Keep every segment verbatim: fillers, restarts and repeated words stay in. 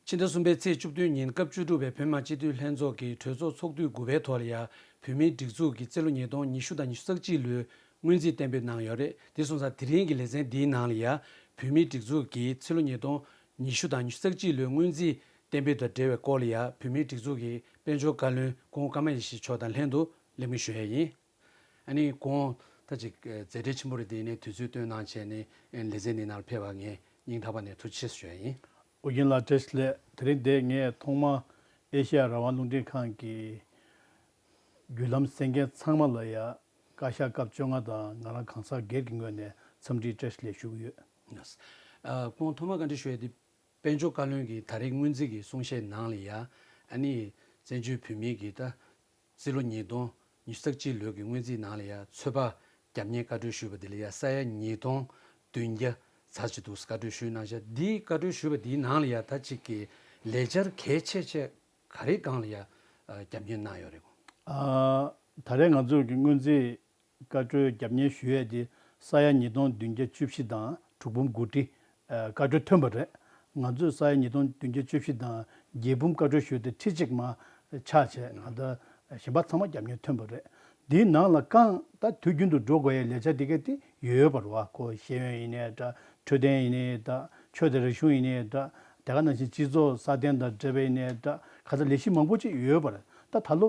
ཕྱི་ཟླ་གསུམ་པའི་ཚེས་བཅུ་བདུན་ཉིན་སྐབས་བཅུ་དྲུག་པའི་བོད་མི་མང་སྤྱི་འཐུས་ལྷན་ཚོགས་ཀྱི་གྲོས་ཚོགས་ཚོགས་དུས་དགུ་པའི་ཐོག་ལ་ཡང་བོད་མིའི་སྒྲིག་འཛུགས་ཀྱི་རྩིས་ལོ་ཉིས་སྟོང་ཉི་ཤུ་དང་ཉི་ཤུ་རྩ་གཅིག་ལོའི་སྔོན་རྩིས་གཏན་འབེབས་གནང་ཡོད་རེད། དེ་སོང་ཙང་དེ་རིང་གི་ལེ་ཚན་འདིའི་ནང་ལ་ཡང་བོད་མིའི་སྒྲིག་འཛུགས་ཀྱི་རྩིས་ལོ་ཉིས་སྟོང་ཉི་ཤུ་དང་ཉི་ཤུ་རྩ་གཅིག་ལོའི་སྔོན་རྩིས་གཏན་འབེབས་དང་འབྲེལ་བའི་སྐོར་ལ་ཡང་བོད་མིའི་སྒྲིག་འཛུགས་ཀྱི་དཔལ་འབྱོར་བཀའ་བློན་སྐུ་ངོ་ཀརྨ་ཡེ་ཤེས་མཆོག་དང་ལྷན་དུ་གླེང་མོལ་ཞུ་ཡས་ཡིན། ཨ་ནི་གོང་ད་ཅིག་མཛད་བྲེལ་ཆེན་པོ་རེད་དེ་ཡིན་ནའི་དུས་ཚོད་བཏོན་གནང་བྱས་ནས་ལེ་ཚན་འདི་ནང་ལ་ཕེབས་པ་ངས་སྙིང་ཐག་པ་ནས་ཐུགས་རྗེ་ཆེ་ཞུ་ཡ་ཡིན། ཨོ་རྒྱན་ལགས་བཀྲ་ཤིས་བདེ་ལེགས། དེ་རིང་འདིར་ངས་ཐོག་མར་ཨེ་ཤེ་ཡ་རང་དབང་རླུང་འཕྲིན་ཁང་གི་བརྒྱུད་ལམ་གསན་མཁན་ཚང་མ་ལ་ཡ་བཀའ་ཤག་སྐབས་བཅོ་ལྔ་དང་ང་རང་གང་ཟག་སྒེར་གྱི་ངོས་ནས་འཚམས་འདྲིའི་བཀྲ་ཤིས་བདེ་ལེགས་ཞུ་གི་ཡོད། ཨ་སྐུ་ངོ་ཐོག་མར་བཀའ་འདྲི་ཞུ་ཡ་དེ་དཔལ་འབྱོར་བཀའ་བློན་གྱིས་ད་རེས་སྔོན་རྩིས་ཀྱི་གསུང་བཤད་ནང་ལ་ཡ་ཨ་ནི་བཙན་བྱོལ་བོད་མིའི་གི་ད་རྩིས་ལོ་ཉིས་སྟོང་ཉི་ཤུ་རྩ་གཅིག་ལོའི་གི་སྔོན་རྩིས་ནང་ལ་ཡ་ཚོད་དཔག་རྒྱབ་གཉེར་བཀའ་འཁྲོལ་ཞུས་པ་དེ་ལ་ཡ་ས་ཡ་ཉིས་སྟོང་བདུན་བརྒྱ་ཙམ་ཅིག་འདུག་བཀའ་འཁྲོལ་ཞུས་གནང་ཤག་འདིའི་བཀའ་འཁྲོལ་ཞུས་པ་འདིའི་ནང་ལ་ཡ་ད་ཅིག་གི་ལས་འཆར་གལ་ཆེ་ཆེ་ག་རེ་སྒང་ལ་ཡ་རྒྱབ་གཉེར་གནང་ཡོད་རེད་གོ། ཨ་ད་རེས་ང་ཚོ་གི་སྔོན་རྩིས་བཀའ་འཁྲོལ་རྒྱབ་གཉེར་ཞུ་ཡས་དེ་ས་ཡ་ཉིས་སྟོང་བདུན་བརྒྱ་བཅུ་བཞི་དང་དྲུག་འབུམ་དགུ་ཁྲི་བཀའ་འཁྲོལ་ཐོན་པ་རེད། ང་ཚོས་ས་ཡ་ཉིས་སྟོང་བདུན་བརྒྱ་བཅུ་བཞི་དང་བརྒྱད་འབུམ་བཀའ་འཁྲོལ་ཞུས་ཏེ་ཁྲི་གཅིག་མ་ཆག་བྱས་ང་ད་གཞན་པ་ཚང་མ་རྒྱབ་གཉེར་ཐོན་པ་རེད། འདིའི་ནང་ལ་རྐང་ད་དུས་རྒྱུན་དུ་འགྲོ་དགོས་ཡས་ལས་འཆར་འདི་གས་དེ་ཡོད་པ་རེད་བ། ཁོ་ཤེས་ཡོན་ཡིན་ནའི་འདྲ་འཕྲོད་བསྟེན་ཡིན་ནའི་འདྲ་ཆོས་དང་རིག་གཞུང་ཡིན་ནའི་འདྲ་དེ་ག་ནང་བཞིན་སྤྱི་ཚོགས་སྲ་བརྟན་དང་འབྲེལ་བ་ཡིན་ནའི་འདྲ་ག་ཚ་ལས་གཞི་མང་པོ་ཅིག་ཡོད་པ་རེད། ད་ད་ལོ།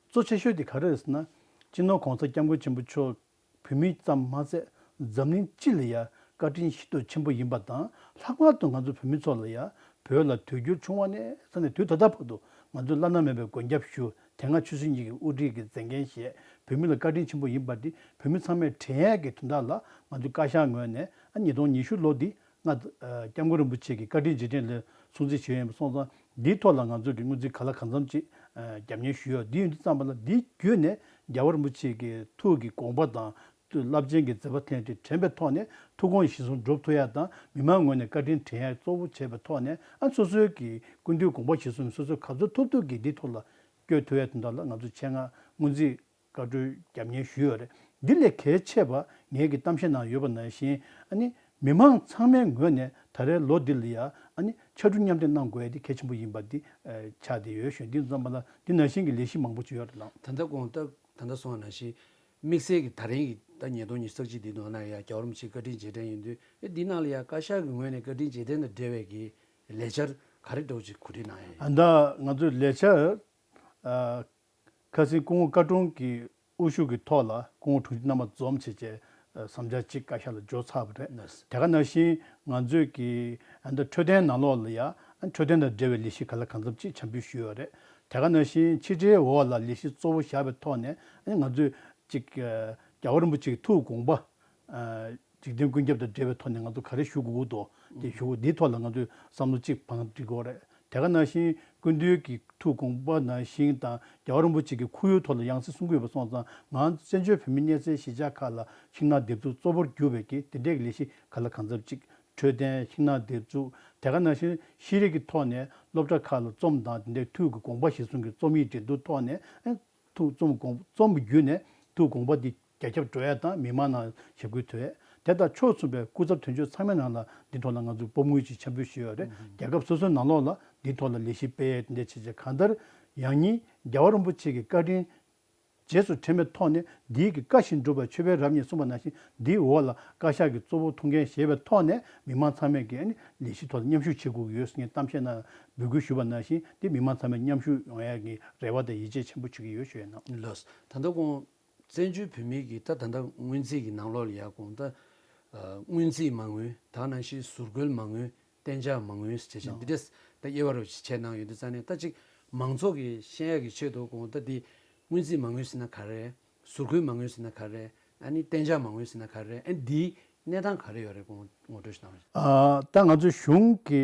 གཙོ་ཆེ་ཤོས་དེ་ག་རེ་རེད་ཟེར་ན། སྤྱི་ནོར་༸གོང་ས་༸སྐྱབས་མགོན་ཆེན་པོ་མཆོག་བོད་མི་ཙམ་མ་ཟད་འཛམ་གླིང་སྤྱི་ལ་ཡ་བཀའ་དྲིན་ཤིན་ཏུ་ཆེན་པོ་ཡིན་པ་དང་ལྷག་པར་དུ་ང་ཚོ་བོད་མི་ཚོ་ལ་ཡ་བོད་ལ་དུས་འགྱུར་བྱུང་བ་ནས་ས་ནས་དུས་ད་ལྟ་བར་དུ་ང་ཚོས་བླ་ན་མེད་པའི་མགོན་སྐྱབས་ཞུ་དེ་སྔ་ཆོས་སྲིད་གཉིས་ཀྱི་དབུ་ཁྲིད་ཀྱི་མཛད་འགན་བཞེས་བོད་མི་ལ་བཀའ་དྲིན་ཆེན་པོ་ཡིན་པ་འདི་བོད་མི་ཚང་མས་དྲན་ཡས་ཀྱི་དོན་དག་ལ་ང་ཚོས་བཀའ་ཤག་ངོས་ནས་ཉིས་སྟོང་ཉི་ཤུ་ལོ་འདི། ང་། སྐྱབས་མགོན་རིན་པོ་ཆེ་གི་བཀའ་དྲིན་རྗེས་དྲན་ལ་སྲུང་བརྩི་ཞུས་ཡིན་པ་སོང་ཙང་འདིའི་ཐོག་ལ་ང་ཚོས་ཀྱི་སྔོན་རྩིས་ག་ལ་གང་འཚམ་ཅིག་རྒྱབ་གཉེར་ཞུས་ཡོད། འདི་ཡིན་དུས་ཙམ་པ་ལ་འདི་བརྒྱུད་ནས་རྒྱལ་བ་རིན་པོ་ཆེ་གི་ཐུགས་ཀྱི་དགོངས་པ་དང་རླབས་ཆེན་གྱི་མཛད་པ་ཐེངས་འདི་དྲན་པའི་ཐོག་ནས་ཐུགས་དགོངས་གཞིར་བཟུང་སྒྲུབ་ཐུབ་ཡ་དང་མི་མང་ངོས་ནས་བཀའ་དྲིན་དྲན་ཡ་གཙོ་བོ་བྱས་པའི་ཐོག་ནས་ཨ་སོ་སོའི་གི་སྐུ་མདུན་དགོངས་པ་གཞིར་བཟུང་སོ་སོས་ག་ཚོད་ཐུབ་ཐུབ་ཀྱིས་འདིའི་ཐོག་ལ་བསྐྱོད་ཐུབ་ཡ་དོན་དག་ལ་ང་ཚོས་ཆེད་མངགས་སྔོན་རྩིས། བཀའ་འཁྲོལ་རྒྱབ་གཉེར་ཞུས་ཡོད་རེད། འདི་ལས་གལ་ཆེ་བ་ངེད་ཀྱི་གཏམ་བཤད་ནང་ཡོད་པ་ནང་བཞིན་ཨ་ནི་མི་མང་ཚང་མའི་ངོས་ནས་ད་རེས་ལོ་འདི་ལ་ཡ་ཨ་ནི་ཕྱར་གྲུ་མཉམ་འདེགས་གནང་དགོས་ཡ་འདི་གལ་ཆེན་པོ་ཡིན་པ་འདི་ཆགས་བསྡད་ཡོད་ཞུ་འདི་ཙམ་པ་ལ་འདི་ནང་བཞིན་གྱི་ལས་གཞི་མང་པོ་ཅིག་ཡོད་རེད་ལགས། ད་ལྟ་དགོངས་ད་ད་ལྟ་སོང་བ་ནང་བཞིན་དམིགས་བསལ་གྱི་ད་རིང་གི་ད་ཉིས་སྟོང་ཉི་ཤུ་རྩ་གཅིག་འདི་ནང་ན་ཡ་རྒྱལ་བ་རིན་པོ་ཆེའི་བཀའ་དྲིན་རྗེས་དྲན་ཡིན་དུས་ཨེ་འདི་ནང་ལ་ཡ་བཀའ་ཤག་གི་ངོས་ནས་བཀའ་དྲིན་རྗེས་དྲན་དང་འབྲེལ་བའི་གི་ལས་འཆར་ག་རེ་འདྲ་བོ་ཅིག་གོ་སྒྲིག་གནང་ཡ་ཡིན། ད་ང་ཚོས་ལས་འཆར། ཁ་སང་སྐུ་ངོ་བཀའ་དྲུང་གི་དབུ་བཞུགས་ཀྱི་ཐོག་ལ་སྐུ་ངོ་དྲུང་ཆེ་རྣམ་པ་འཛོམས་བྱས་བྱས་བསམ་འཆར་གཅིག་བཀའ་ཤག་ལ་འབྱོར་ཚར་བ་རེད། དེ་ག་ནང་བཞིན་ང་ཚོས་ཀྱི་ཨ་འདི་འཕྲོད་བསྟེན་ནང་ལོགས་ལ་ཡ་ཨ་འཕྲོད་བསྟེན་དང་འབྲེལ་བའི་ལས་གཞི་ག་ལ་གང་འཚམ་གཅིག་འཆར་འབུལ་ཞུས་ཡོད་རེད། དེ་ག་ནང་བཞིན་ཕྱི་དྲིལ་འོག་ལ་ལས་གཞི་གཙོ་བོ་བཞག་པའི་ཐོག་ནས་ཨ་ང་ཚོས་གཅིག་རྒྱལ་བ་རིན་པོ་ཆེའི་ཐུགས་དགོངས་པ། འཇིག་རྟེན་ཀུན་ཁྱབ་དང་འབྲེལ་བའི་ཐོག་ནས་ང་ཚོ་ག་རེ་ཞུ་དགོས་ཀྱི་འདུག་དེ་ཞུ་དགོས་འདིའི་ཐོག་ལ་ང་ཚོས་བསམ་བློ་གཅིག་བང་སྒྲིག་དགོས་རེད། དེ་ག་ནང་བཞིན་སྐུ་མདུན་གྱི་ཐུགས་དགོངས་པ་ནང་བཞིན་དང་རྒྱལ་བ་རིན་པོ་ཆེ་གི་ཁོར་ཡུག་ཐོག་ལ་ཡང་སེ་གསུང་གི་ཡོད་པ་སོང་ཙང་ང་བཙན་བྱོལ་བོད་མི་གནས་སའི་གཞིས་ཆགས་ཁག་ལ་ཤིང་ནགས་འདེབས་འཛུགས་གཙོ་བོར་གྱུར་པའི་གི་དེ་འདྲའི་ལས་གཞི་ག་ལ་གང་འཚམ་གཅིག་འཕྲོད་བསྟེན་ཤིང་ནགས་འདེབས་འཛུགས་དེ་ག་ནང་བཞིན་ཤེས་རིག་གི་ཐོག་ནས་སློབ་གྲྭ་ཁག་ལ་རྩོམ་དང་དེ་འདྲའི་ཐུགས་ཀྱི་དགོངས་པ་གཞིར་བཟུང་གི་རྩོམ་ཡིག་འབྲི་འདུག་ཐོག་ནས། ཐུགས་རྩོམ་དགོངས་རྩོམ་བརྒྱུད་ནས་ཐུགས་དགོངས་པ་འདི་རྒྱ་ཁྱབ་འགྲོ་ཡ་དང་མི་མང་ནང་ཞབས་སྐུལ་ཐོབ་ཡ། དེ་དང་ཕྱོགས་མཚུངས་པའི་སྐུ་ཚབ་དོན་གཅོད་ཚང་མའི་ནང་ལ་འདི་ཐོག་ལ་ང་ཚོས་པུའུ་ཧྲེང་ཅིག་འཆར་འབུལ་ཞུས་ཡོད་རེད། རྒྱལ་ཁབ་སོ་སོའི་ནང་ལོགས་ལ་འདི་ཐོག་ལ་ལས་གཞི་སྤེལ་ཡས་དེ་འདྲ་བྱས་བྱས་གང་ལྟར་ཡང་སྙིང་རྒྱལ་བ་རིན་པོ་ཆེ་གི་བཀའ་དྲིན་རྗེས་སུ་དྲན་པའི་ཐོག་ནས་འདིའི་གི་བཀའ་བཞིན་སྒྲུབ་པ་ཆོས་འཕེལ་རབ་བརྙེས་གསུངས་པ་ནང་བཞིན་འདིའི་འོག་ལ་བཀའ་ཤག་གི་གཙོ་བོ་ཐུགས་འགན་བཞེས་པའི་ཐོག་ནས་མི་མང་ཚང་མས་ཀྱི་ཨ་ནི་ལས་གཞི་ཐོག་ལ་མཉམ་ཞུགས་བྱེད་དགོས་ཀྱི་ཡོད་ཟེར་ངས་གཏམ་བཤད་ནང་འབོད་སྐུལ་ཞུས་པ་ནང་བཞིན་འདི་མི་མང་ཚང་མས་མཉམ་ཞུགས་ཡོང་ཡ་གི་རེ་བ་དང་ཡིད་ཆེས་ཆེན་པོ་བྱེད་ཀྱི་ཡོད་ཞུ་ཡ་ན། ལགས། ད་ལྟ་དགོངས། བཙན་བྱོལ་བོད་མིའི་གི་ད་ད་ལྟ་སྔོན་རྩིས་ཀྱི་ནང་ལོགས་ལ་ཡ་དགོངས་ད། སྔོན་རྩིས་མ་དངུལ་ད་ནང་བཞིན་ཟུར་བཀོལ་མ་དངུལ་གཏན་འཇགས་མ་དངུལ་ཟེར་བྱས་ནོ། འདི་འདྲས་ད་དབྱེ་བ་རུ་བྱས་གནང་ཡོད་དུས་ཙང་ནས་ད་ཅིག་མང་ཚོགས་ཀྱིས་ཤེས་ཡ་གི་ཆེད་དུ་དགོངས་ད་འདི་སྔོན་རྩིས་མ་དངུལ་ཟེར་ན་ག་རེ། ཟུར་བཀོལ་མ་དངུལ་ཟེར་ན་ག་རེ། ཨ་ནི་གཏན་འཇགས་མ་དངུལ་ཟེར་ན་ག་རེ། ཨ་ནི་འདིའི་གནས་སྟངས་ག་རེ་ཡོད་རེད་དགོངས་ངོ་སྤྲོད་ཞིག་གནང་རོགས། ཨ་ད་ང་ཚོ་གཞུང་གི་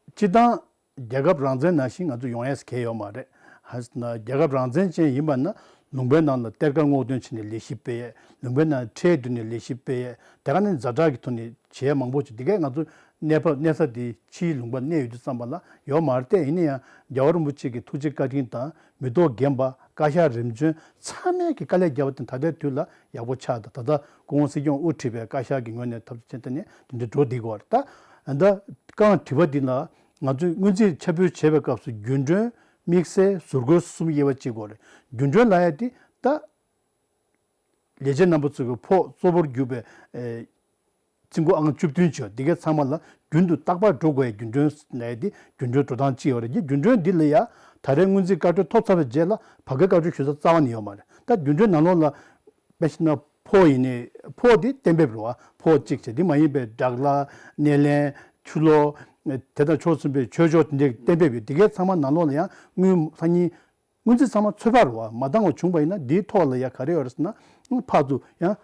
སྤྱི་བཏང་རྒྱལ་ཁབ་རང་བཙན་ནང་བཞིན་ང་ཚོ་ཡོང་ཡས་གལ་ཡོད་མ་རེད། ཧ་ན་རྒྱལ་ཁབ་རང་བཙན་ཅན་ཡིན་པ་ན་ལུང་པའི་ནང་ལ་གཏེར་ཁ་སྔོག་འདོན་བྱས་ནས་ལས་གཞི་སྤེལ་ཡས། ལུང་པའི་ནང་ཁྲལ་བསྡུས་ནས་ལས་གཞི་སྤེལ་ཡས། དེ་ག་ནས་ཛ་དྲག་གི་ཐོག་ནས་བྱེད་ཡས་མང་པོ་ཅིག་འདི་གས་ང་ཚོ་གནས་བབ་གནས་ས་དེ་ཕྱིའི་ལུང་པ་གནས་ཡོད་དུས་ཙམ་པ་ལ་ཡོད་མ་རེད། དེ་ཡིན་ན་ཡང་རྒྱལ་བ་རིན་པོ་ཆེ་གི་ཐུགས་རྗེ་བཀའ་དྲིན་དང་མི་ཐོག་རྒན་པ་བཀའ་ཤག་རིམ་བྱོན་ཚང་མས་ཀྱི་དཀའ་ལས་བརྒྱབ་པ་དེ་ད་ལྟའི་དུས་ལ་ཡག་པོ་ཆགས་ད་ད་ལྟ་སྐུ་ངོ་སྲིད་སྐྱོང་དབུ་ཁྲིད་པའི་བཀའ་ཤག་གི་ངོས་ནས་ཐབས་ཇུས་བྱས་ད་ནས་དེ་འདྲ་འགྲོ་བསྡད་ཀྱི་ཡོད་རེད། ད་ད་རྐང་བྲིས་པ་འདི་ལ། ང་ཚོས་སྔོན་རྩིས་འཆར་འབུལ་བྱེད་པའི་སྐབས་སུ་རྒྱུན་གྲོན། དམིགས་བསལ། ཟུར་བཀོལ་གསུམ་དབྱེ་བ་ཕྱེ་དགོས་རེད། རྒྱུན་གྲོན་ལབ་ཡ་དེ་ད་ལས་བྱེད་རྣམ་པ་ཚོ་གི་ཕོགས་གཙོ་བོར་གྱུར་པའི་ཨེ་རྩིས་འགོ་ཨང་བཅུ་བདུན་ཅིག་ཡོད། འདི་གའི་ཚང་མ་ལ་རྒྱུན་དུ་རྟག་པར་འགྲོ་དགོས་ཡ་རྒྱུན་གྲོན་ལབ་ཡ་དེ་རྒྱུན་གྲོན་འགྲོ་སྟངས་གཅིག་ཡོད་རེད། རྒྱུན་གྲོན་འདི་ལ་ཡ་ད་རེས་སྔོན་རྩིས་བཀའ་འཁྲོལ་ཐོབ་ཚར་བའི་རྗེས་ལ་བར་བརྒལ་བཀའ་འཁྲོལ་ཞུ་ས་རྩ་བ་ནས་ཡོད་མ་རེད། ད་རྒྱུན་གྲོན་ནང་ལོགས་ལ་དཔེ་བཞག་ན་ཕོགས་ཡིན་ནའི་ཕོགས་དེ་གཏན་འབེབས་རེད་བ། ཕོགས་གཅིག་བྱས། དེ་མ་ཡིན་པའི་སྦྲག་གླ། སྣེ་ལེན། ཆུ་ལོག་དེ་དང་ཕྱོགས་མཚུངས་པའི་ཆོས་ཕྱོགས་དེ་འདྲའི་གཏན་འབེབས་ཡོད། དེ་གའི་ཚང་མ་ནང་ལོགས་ལ་ཡང་དངུལ་སང་ཉིན་སྔོན་རྩིས་ཚང་མ་ཚོད་དཔག་རེད་བ། མ་འདང་བ་བྱུང་བ་ཡིན་ན་འདིའི་ཐོག་ལ་ཡང་ག་རེ་ཡོད་རེད་ཟེར་ན། ཕར་ཚུར་ཡང་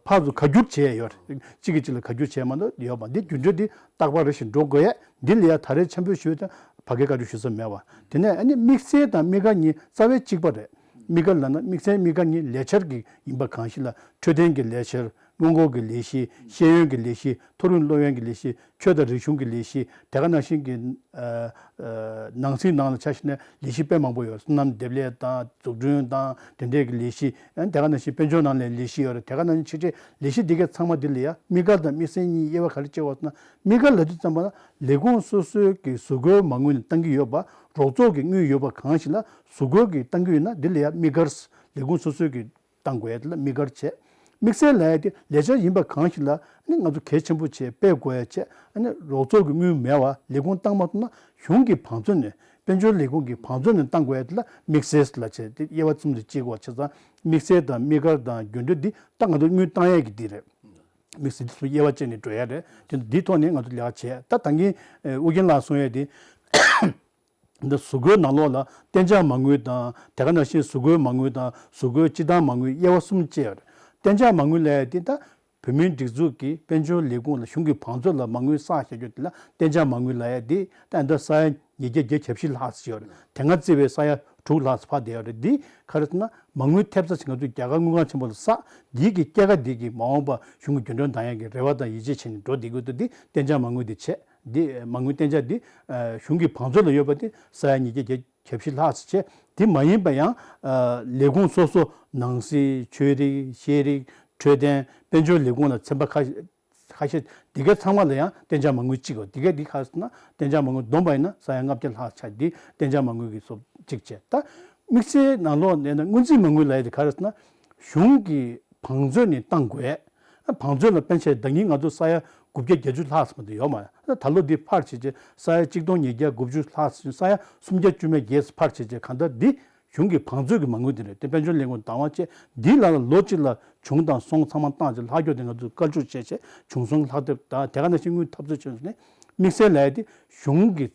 ཕར་ཚུར་བཀའ་བསྒྱུར་བྱས་ཡོད་རེད། གཅིག་གིས་གཅིག་ལ་བཀའ་བསྒྱུར་བྱས་མ་གཏོགས་ཡོད་མ་རེད། འདི་རྒྱུན་གྲོན་འདི་རྟག་པར་རེ་བཞིན་འགྲོ་དགོས་ཡས། འདི་ལ་ཡང་ད་རེས་འཆར་འབུལ་ཞུས་ཙང་བར་བརྒལ་བཀའ་འཁྲོལ་ཞུ་ས་མེད་བ། དེ་ནས་ཨ་ནི་དམིགས་བསལ་དང་དམིགས་བཀར་གཉིས་རྩ་བའི་གཅིག་པ་རེད། དམིགས་བཀར་ལབ་ན་དམིགས་བསལ་དམིགས་བཀར་གཉིས་ལས་འཆར་གྱི་ཡིན་པ་གང་ཞིག་ལ་འཕྲོད་བསྟེན་གྱི་ལས་འཆར། སྔོན་འགོག་གི་ལས་གཞི། ཤེས་ཡོན་གྱི་ལས་གཞི། མཐོ་རིམ་སློབ་ཡོན་གྱི་ལས་གཞི། ཆོས་དང་རིག་གཞུང་གི་ལས་གཞི། དེ་ག་ནང་བཞིན་གྱི་ཨ་ཨ་ནང་སྲིད་ནང་ལ་ཆ་བཞག་ན་ལས་གཞི་དཔེ་མང་པོ་ཡོད། སོ་ནམ་འདེབས་ལས་དང་འཛུགས་སྐྲུན་དང་དེ་འདྲས་ཀྱི་ལས་གཞི། ཨ་དེ་ག་ནང་བཞིན་དཔལ་འབྱོར་ནང་ལ་ལས་གཞི་ཡོད་རེད། དེ་ག་ནང་བཞིན་ཕྱི་འབྲེལ་ལས་གཞི། འདི་གའི་ཚང་མ་འདི་ལ་ཡ་དམིགས་བཀར་དང་དམིགས་བསལ་གཉིས་དབྱེ་བ་ག་རེ་ཕྱེ་བ་ཟེར་ན། དམིགས་བཀར་ལབ་དུས་ཙམ་པ་ལ་ལས་ཁུངས་སོ་སོའི་གི་གཟུགས་སྐོར་མ་དངུལ་ནས་བཏང་གི་ཡོད་པ། རོགས་ཚོགས་ཀྱི་དངུལ་ཡོད་པ་གང་ཞིག་ལ་གཟུགས་སྐོར་གྱི་བཏང་གི་ཡོད་ན་འདི་ལ་ཡ་དམིགས་བཀར། ལས་ཁུངས་སོ་སོའི་གི་བཏང་དགོས་ཡ་དེ་ལ་དམིགས་བཀར་བྱས། དམིགས་བསལ་ལབ་ཡ་དེ་ལས་འཆར་ཡིན་པ་གང་ཞིག་ལ་ནི་ང་ཚོ་གལ་ཆེན་པོ་བྱས་སྤེལ་དགོས་ཡ་བྱས། ཨ་ནི་རོགས་ཚོགས་ཀྱི་དངུལ་མེད་པ། ལས་ཁུངས་བཏང་མ་ཐུབ་ན་གཞུང་གི་བང་མཛོད་ནས། དཔལ་འབྱོར་ལས་ཁུངས་ཀྱི་བང་མཛོད་ནས་བཏང་དགོས་ཡ་དེ་ལ་དམིགས་བསལ་ལབ་བྱས། དེ་དབྱེ་བ་གསུམ་དུ་ཕྱེ་དགོས་པ་བྱས་ཙང་། དམིགས་བསལ་དང་དམིགས་བཀར་དང་རྒྱུན་གྲོན་འདི་ད་ང་ཚོ་དངུལ་བཏང་ཡ་གི་འདི་རེད། དམིགས་བསལ་དེ་ཚོ་དབྱེ་བ་བྱས་ནས་འགྲོ་ཡ་རེད། དེ་འདིའི་ཐོག་ནས་ང་ཚོ་ལས་ཀ་བྱས། ད་ད་གིན་ཨུ་རྒྱན་ལགས་གསུངས་ཡ་དེ། འདི་གཟུགས་སྐོར་ནང་ལོགས་ལ་གཏན་འཇགས་མ་དངུལ་དང་། དེ་ག་ནང་བཞིན་གཟུགས་སྐོར་མ་དངུལ་དང་གཟུགས་སྐོར་སྤྱི་བཏང་མ་དངུལ་དབྱེ་བ་གསུམ་བཅས་ཡོད་རེད། གཏན་འཇགས་མ་དངུལ་ལབ་ཡ་དེ་ད་བོད་མིའི་སྒྲིག་འཛུགས་ཀྱི་དཔལ་འབྱོར་ལས་ཁུངས་ལ་གཞུང་གི་བང་མཛོད་ལ་མ་དངུལ་བསགས་བཞག་རྒྱུ་དེ་ལ་གཏན་འཇགས་མ་དངུལ་ལབ་ཡ་དེ་ད་ལྟ་ས་ཡ་ཉིས་བརྒྱ་བརྒྱད་ཅུ་གྱ་བཞི་ལྷག་ཙམ་ཡོད་རེད། དེ་སྔ་བརྩིས་པའི་ས་ཡ་དྲུག་ལྷག་ཙམ་འཕར་བསྡད་ཡོད་རེད། འདི་ག་རེ་ཟེར་ན་མ་དངུལ་ཐེབས་རྩ་ཞིག་ང་ཚོས་རྒྱ་གར་དངུལ་ཁང་ཆེན་པོ་ལ་བསགས། འདིའི་གི་སྐྱེད་ཀ་འདི་གི་མ་འོངས་པ་གཞུང་གི་རྒྱུན་གྲོན་འདང་ཡ་གི་རེ་བ་དང་ཡིད་ཆེས་བྱས་ནས་འགྲོ་བསྡད་ཀྱི་འདུག་འདི་གཏན་འཇགས་མ་དངུལ་འདི་བྱས། འདི་མ་དངུལ་གཏན་འཇགས་འདི་ཨ་གཞུང་གི་བང་མཛོད་ལ་ཡོད་པ་འདི་ས་ཡ་ཉིས་བརྒྱ་བརྒྱད་ཅུ་གྱ་བཞི་ལྷག་ཙམ་བྱས། འདི་མ་ཡིན་པ་ཡང་ཨ་ལས་ཁུངས་སོ་སོ། ནང་སྲིད། ཆོས་རིག། ཤེས་རིག། འཕྲོད་བསྟེན། དཔལ་འབྱོར་ལས་ཁུངས་ལ་ཚན་པ་ཁ་ཤས། ཁ་ཤས་འདི་གའི་ཚང་མ་ལ་ཡང་གཏན་འཇགས་མ་དངུལ་གཅིག་ཡོད། འདི་གའི་འདི་ག་རེ་ཟེར་ན་གཏན་འཇགས་མ་དངུལ་བསྡོམས་པ་ཡིན་ན་ས་ཡ་ལྔ་བརྒྱ་ལྷག་ཆགས། འདི་གཏན་འཇགས་མ་དངུལ་གྱི་སོ་གཅིག་བྱས། ད་དམིགས་བསལ་ནང་ལོགས་ནས་ན་སྔོན་རྩིས་མ་དངུལ་ལབ་ཡ་དེ་ག་རེ་ཟེར་ན་གཞུང་གི་བང་མཛོད་ནས་བཏང་དགོས། བང་མཛོད་ལ་ཕན་ཆད་ཟླ་ཉིན་ང་ཚོ་ས་ཡ་དགུ་བརྒྱ་བརྒྱད་ཅུ་ལྷག་ཙམ་དུ་ཡོད་མ་རེད། ད་ལོ་འདི་འཕར་བྱས་རྗེས་ས་ཡ་གཅིག་སྟོང་ཉིས་བརྒྱ་དགུ་བཅུ་ལྷག་ཙམ། ས་ཡ་སུམ་བརྒྱ་བཅུ་མེད་བརྒྱད་ཙམ་འཕར་བྱས་རྗེས་གང་ལྟར་འདི་གཞུང་གི་བང་མཛོད་ཀྱི་མ་དངུལ་འདི་རེད། དེ་དཔལ་འབྱོར་ལས་ཁུངས་བདག་དབང་བྱས། འདི་ལ་ལོ་གཅིག་ལ་བྱུང་དང་སོང་ཚང་མ་བཏང་རྗེས་ལྷག་སྐྱོར་དེ་ང་ཚོས་བཀའ་འཁྲོལ་བྱས་བྱས་བྱུང་སོང་ལྷག་དེབ་དང་དེ་ག་ནང་བཞིན་དངུལ་འཐབ་རྩོད་བྱས་ནས་དམིགས་བསལ་ལབ་ཡ་དེ་གཞུང་གི་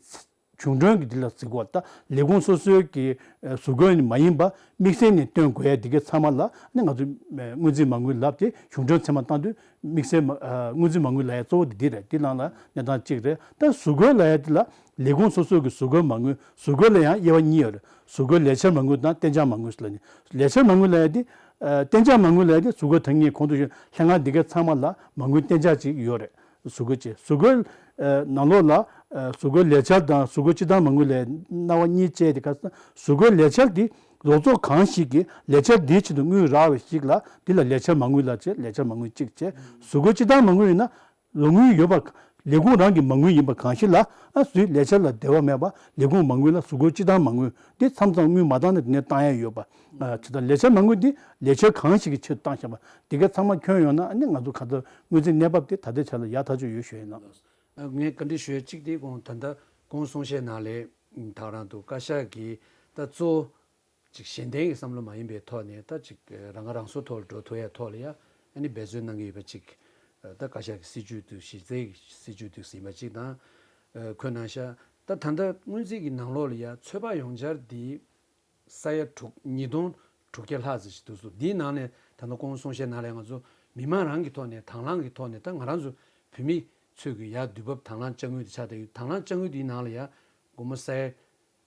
གཞུང་གྲོན་གྱི་འདི་ལ་གཟིགས་དགོས། ད་ལས་ཁུངས་སོ་སོའི་གི་ཨ་གཟུགས་སྐོར་ནི་མ་ཡིན་པ་དམིགས་བསལ་ནས་བཏོན་དགོས་ཡ་འདི་གའི་ཚང་མ་ལ་ནི་ང་ཚོས་ཨ་སྔོན་རྩིས་མ་དངུལ་ལབ་སྟེ་གཞུང་གྲོན་ཚད་མ་བཏང་དུས་དམིགས་བསལ་མ་ཨ་སྔོན་རྩིས་མ་དངུལ་ལབ་ཡ་གཙོ་བོ་འདི་འདི་རེད། འདི་ནང་ལ་གནས་སྟངས་གཅིག་རེད། ད་གཟུགས་སྐོར་ལབ་ཡ་འདི་ལ་ལས་ཁུངས་སོ་སོའི་གི་གཟུགས་སྐོར་མ་དངུལ། གཟུགས་སྐོར་ལ་ཡང་དབྱེ་བ་གཉིས་ཡོད་རེད། གཟུགས་སྐོར་ལས་འཆར་མ་དངུལ་དང་གཏན་འཇགས་མ་དངུལ་ལབ་ནི། ལས་འཆར་མ་དངུལ་ལབ་ཡ་འདི་ཨ་གཏན་འཇགས་མ་དངུལ་ལབ་ཡ་འདི་གཟུགས་སྐོར་ད་ངས་གོང་དུ་ཞུས་ལྷན་ཁང་འདི་གའི་ཚང་མ་ལ་མ་དངུལ་གཏན་འཇགས་ཅིག་ཡོད་རེད། གཟུགས་སྐོར་བཅས་གཟུགས་སྐོར་ཨ་ནང་ལོགས་ལ་ཨ་གཟུགས་སྐོར་ལས་འཆར་དང་གཟུགས་སྐོར་སྤྱི་བཏང་མ་དངུལ་ལབ་སྣང་བ་གཉིས་བཅས་ཏེ། ག་གཟུགས་སྐོར་ལས་འཆར་འདི་རོགས་ཚོགས་གང་ཞིག་གིས་ལས་འཆར་འདིའི་ཆེད་དུ་དངུལ་རག་པ་ཞིག་ལ་འདི་ལ་ལས་འཆར་མ་དངུལ་ལབ་བྱས། ལས་འཆར་མ་དངུལ་གཅིག་བྱས། གཟུགས་སྐོར་སྤྱི་བཏང་མ་དངུལ་ཡིན་ན་ལོ་དངུལ་ཡོད་པ། ལས་ཁུངས་རང་གི་མ་དངུལ་ཡིན་པ་གང་ཞིག་ལ་ཨ་གཟུགས་ལས་འཆར་ལ་འབྲེལ་བ་མེད་པ་ལས་ཁུངས་མ་དངུལ་ལ་གཟུགས་སྐོར་སྤྱི་བཏང་མ་དངུལ་འདི་མཚམས་མཚམས་དངུལ་མ་བཏང་ན་དེ་ནས་བཏང་ཡ་ཡོད་པ། ཨ་ཇི་ལྟར་ལས་འཆར་མ་དངུལ་འདི་ལས་འཆར་གང་ཞིག་གི་ཆེད་དུ་བཏང་བཞག་པ་འདི་ག་ཚང་མ་ཁྱོན་ཡོང་ན་ཨ་ནི་ང་ཚོ་ག་ཚོད་དངུལ་རྩིས་གནས་བབ་དེ་ད་ལྟའི་ཆ་ལ་ཡག་ཐག་ཆོད་ཡོད་ཞུ་ཡིན་ལགས། ཨ་ངས་བཀའ་འདྲི་ཞུ་ཡ་གཅིག་དེ་གོང་ད་ལྟ་གོང་གསུང་བཤད་ནང་ལས་ད་རང་དུ་བཀའ་ཤག་གིས་ད་གཙོ་བོ་ཅིག་གཞན་བརྟེན་གྱི་བསམ་བློ་མ་ཡིན་པའི་ཐོག་ནས་ད་ཅིག་རང་ཁ་རང་གསོ་ཐོག་ལ་འགྲོ་ཐུབ་ཡ་ཐོག་ལ་ཡ་ཨ་ནི་འབད་བརྩོན་གནང་གི་ཡོད་པ་ཅིག་ད་བཀའ་ཤག་གི་སྲིད་ཇུས་དུ་གཞི་རྩའི་སྲིད་ཇུས་དུ་ཟིན་པ་ཅིག་དང་། ཨ་འཁོད་གནང་ཤག་ད་ད་ལྟ་སྔོན་རྩིས་ཀྱི་ནང་ལོགས་ལ་ཡ་ཚོད་དཔག་ཡོངས་འཆར་འདི་ས་ཡ་དྲུག་ཉིས་སྟོང་དྲུག་བརྒྱ་ལྷག་ཙམ་ཞིག་འདུག་སོ། འདིའི་ནང་ནས་ད་ལྟ་གོང་གསུང་བཤད་ནང་ལ་ང་ཚོ་མི་མང་རང་གི་ཐོག་ནས་དང་བླངས་ཀྱི་ཐོག་ནས་ད་ང་རང་ཚོ་བོད་མི་ཚོས་ཀྱི་ཡ་དུས་བབ་དང་བླངས་དཔྱ་དངུལ་དེ་ཆགས་བསྡད་ཡོད། དང་བླངས་དཔྱ་དངུལ་དེའི་ནང་ལ་ཡ་སྒོར་མོ་ས་ཡ་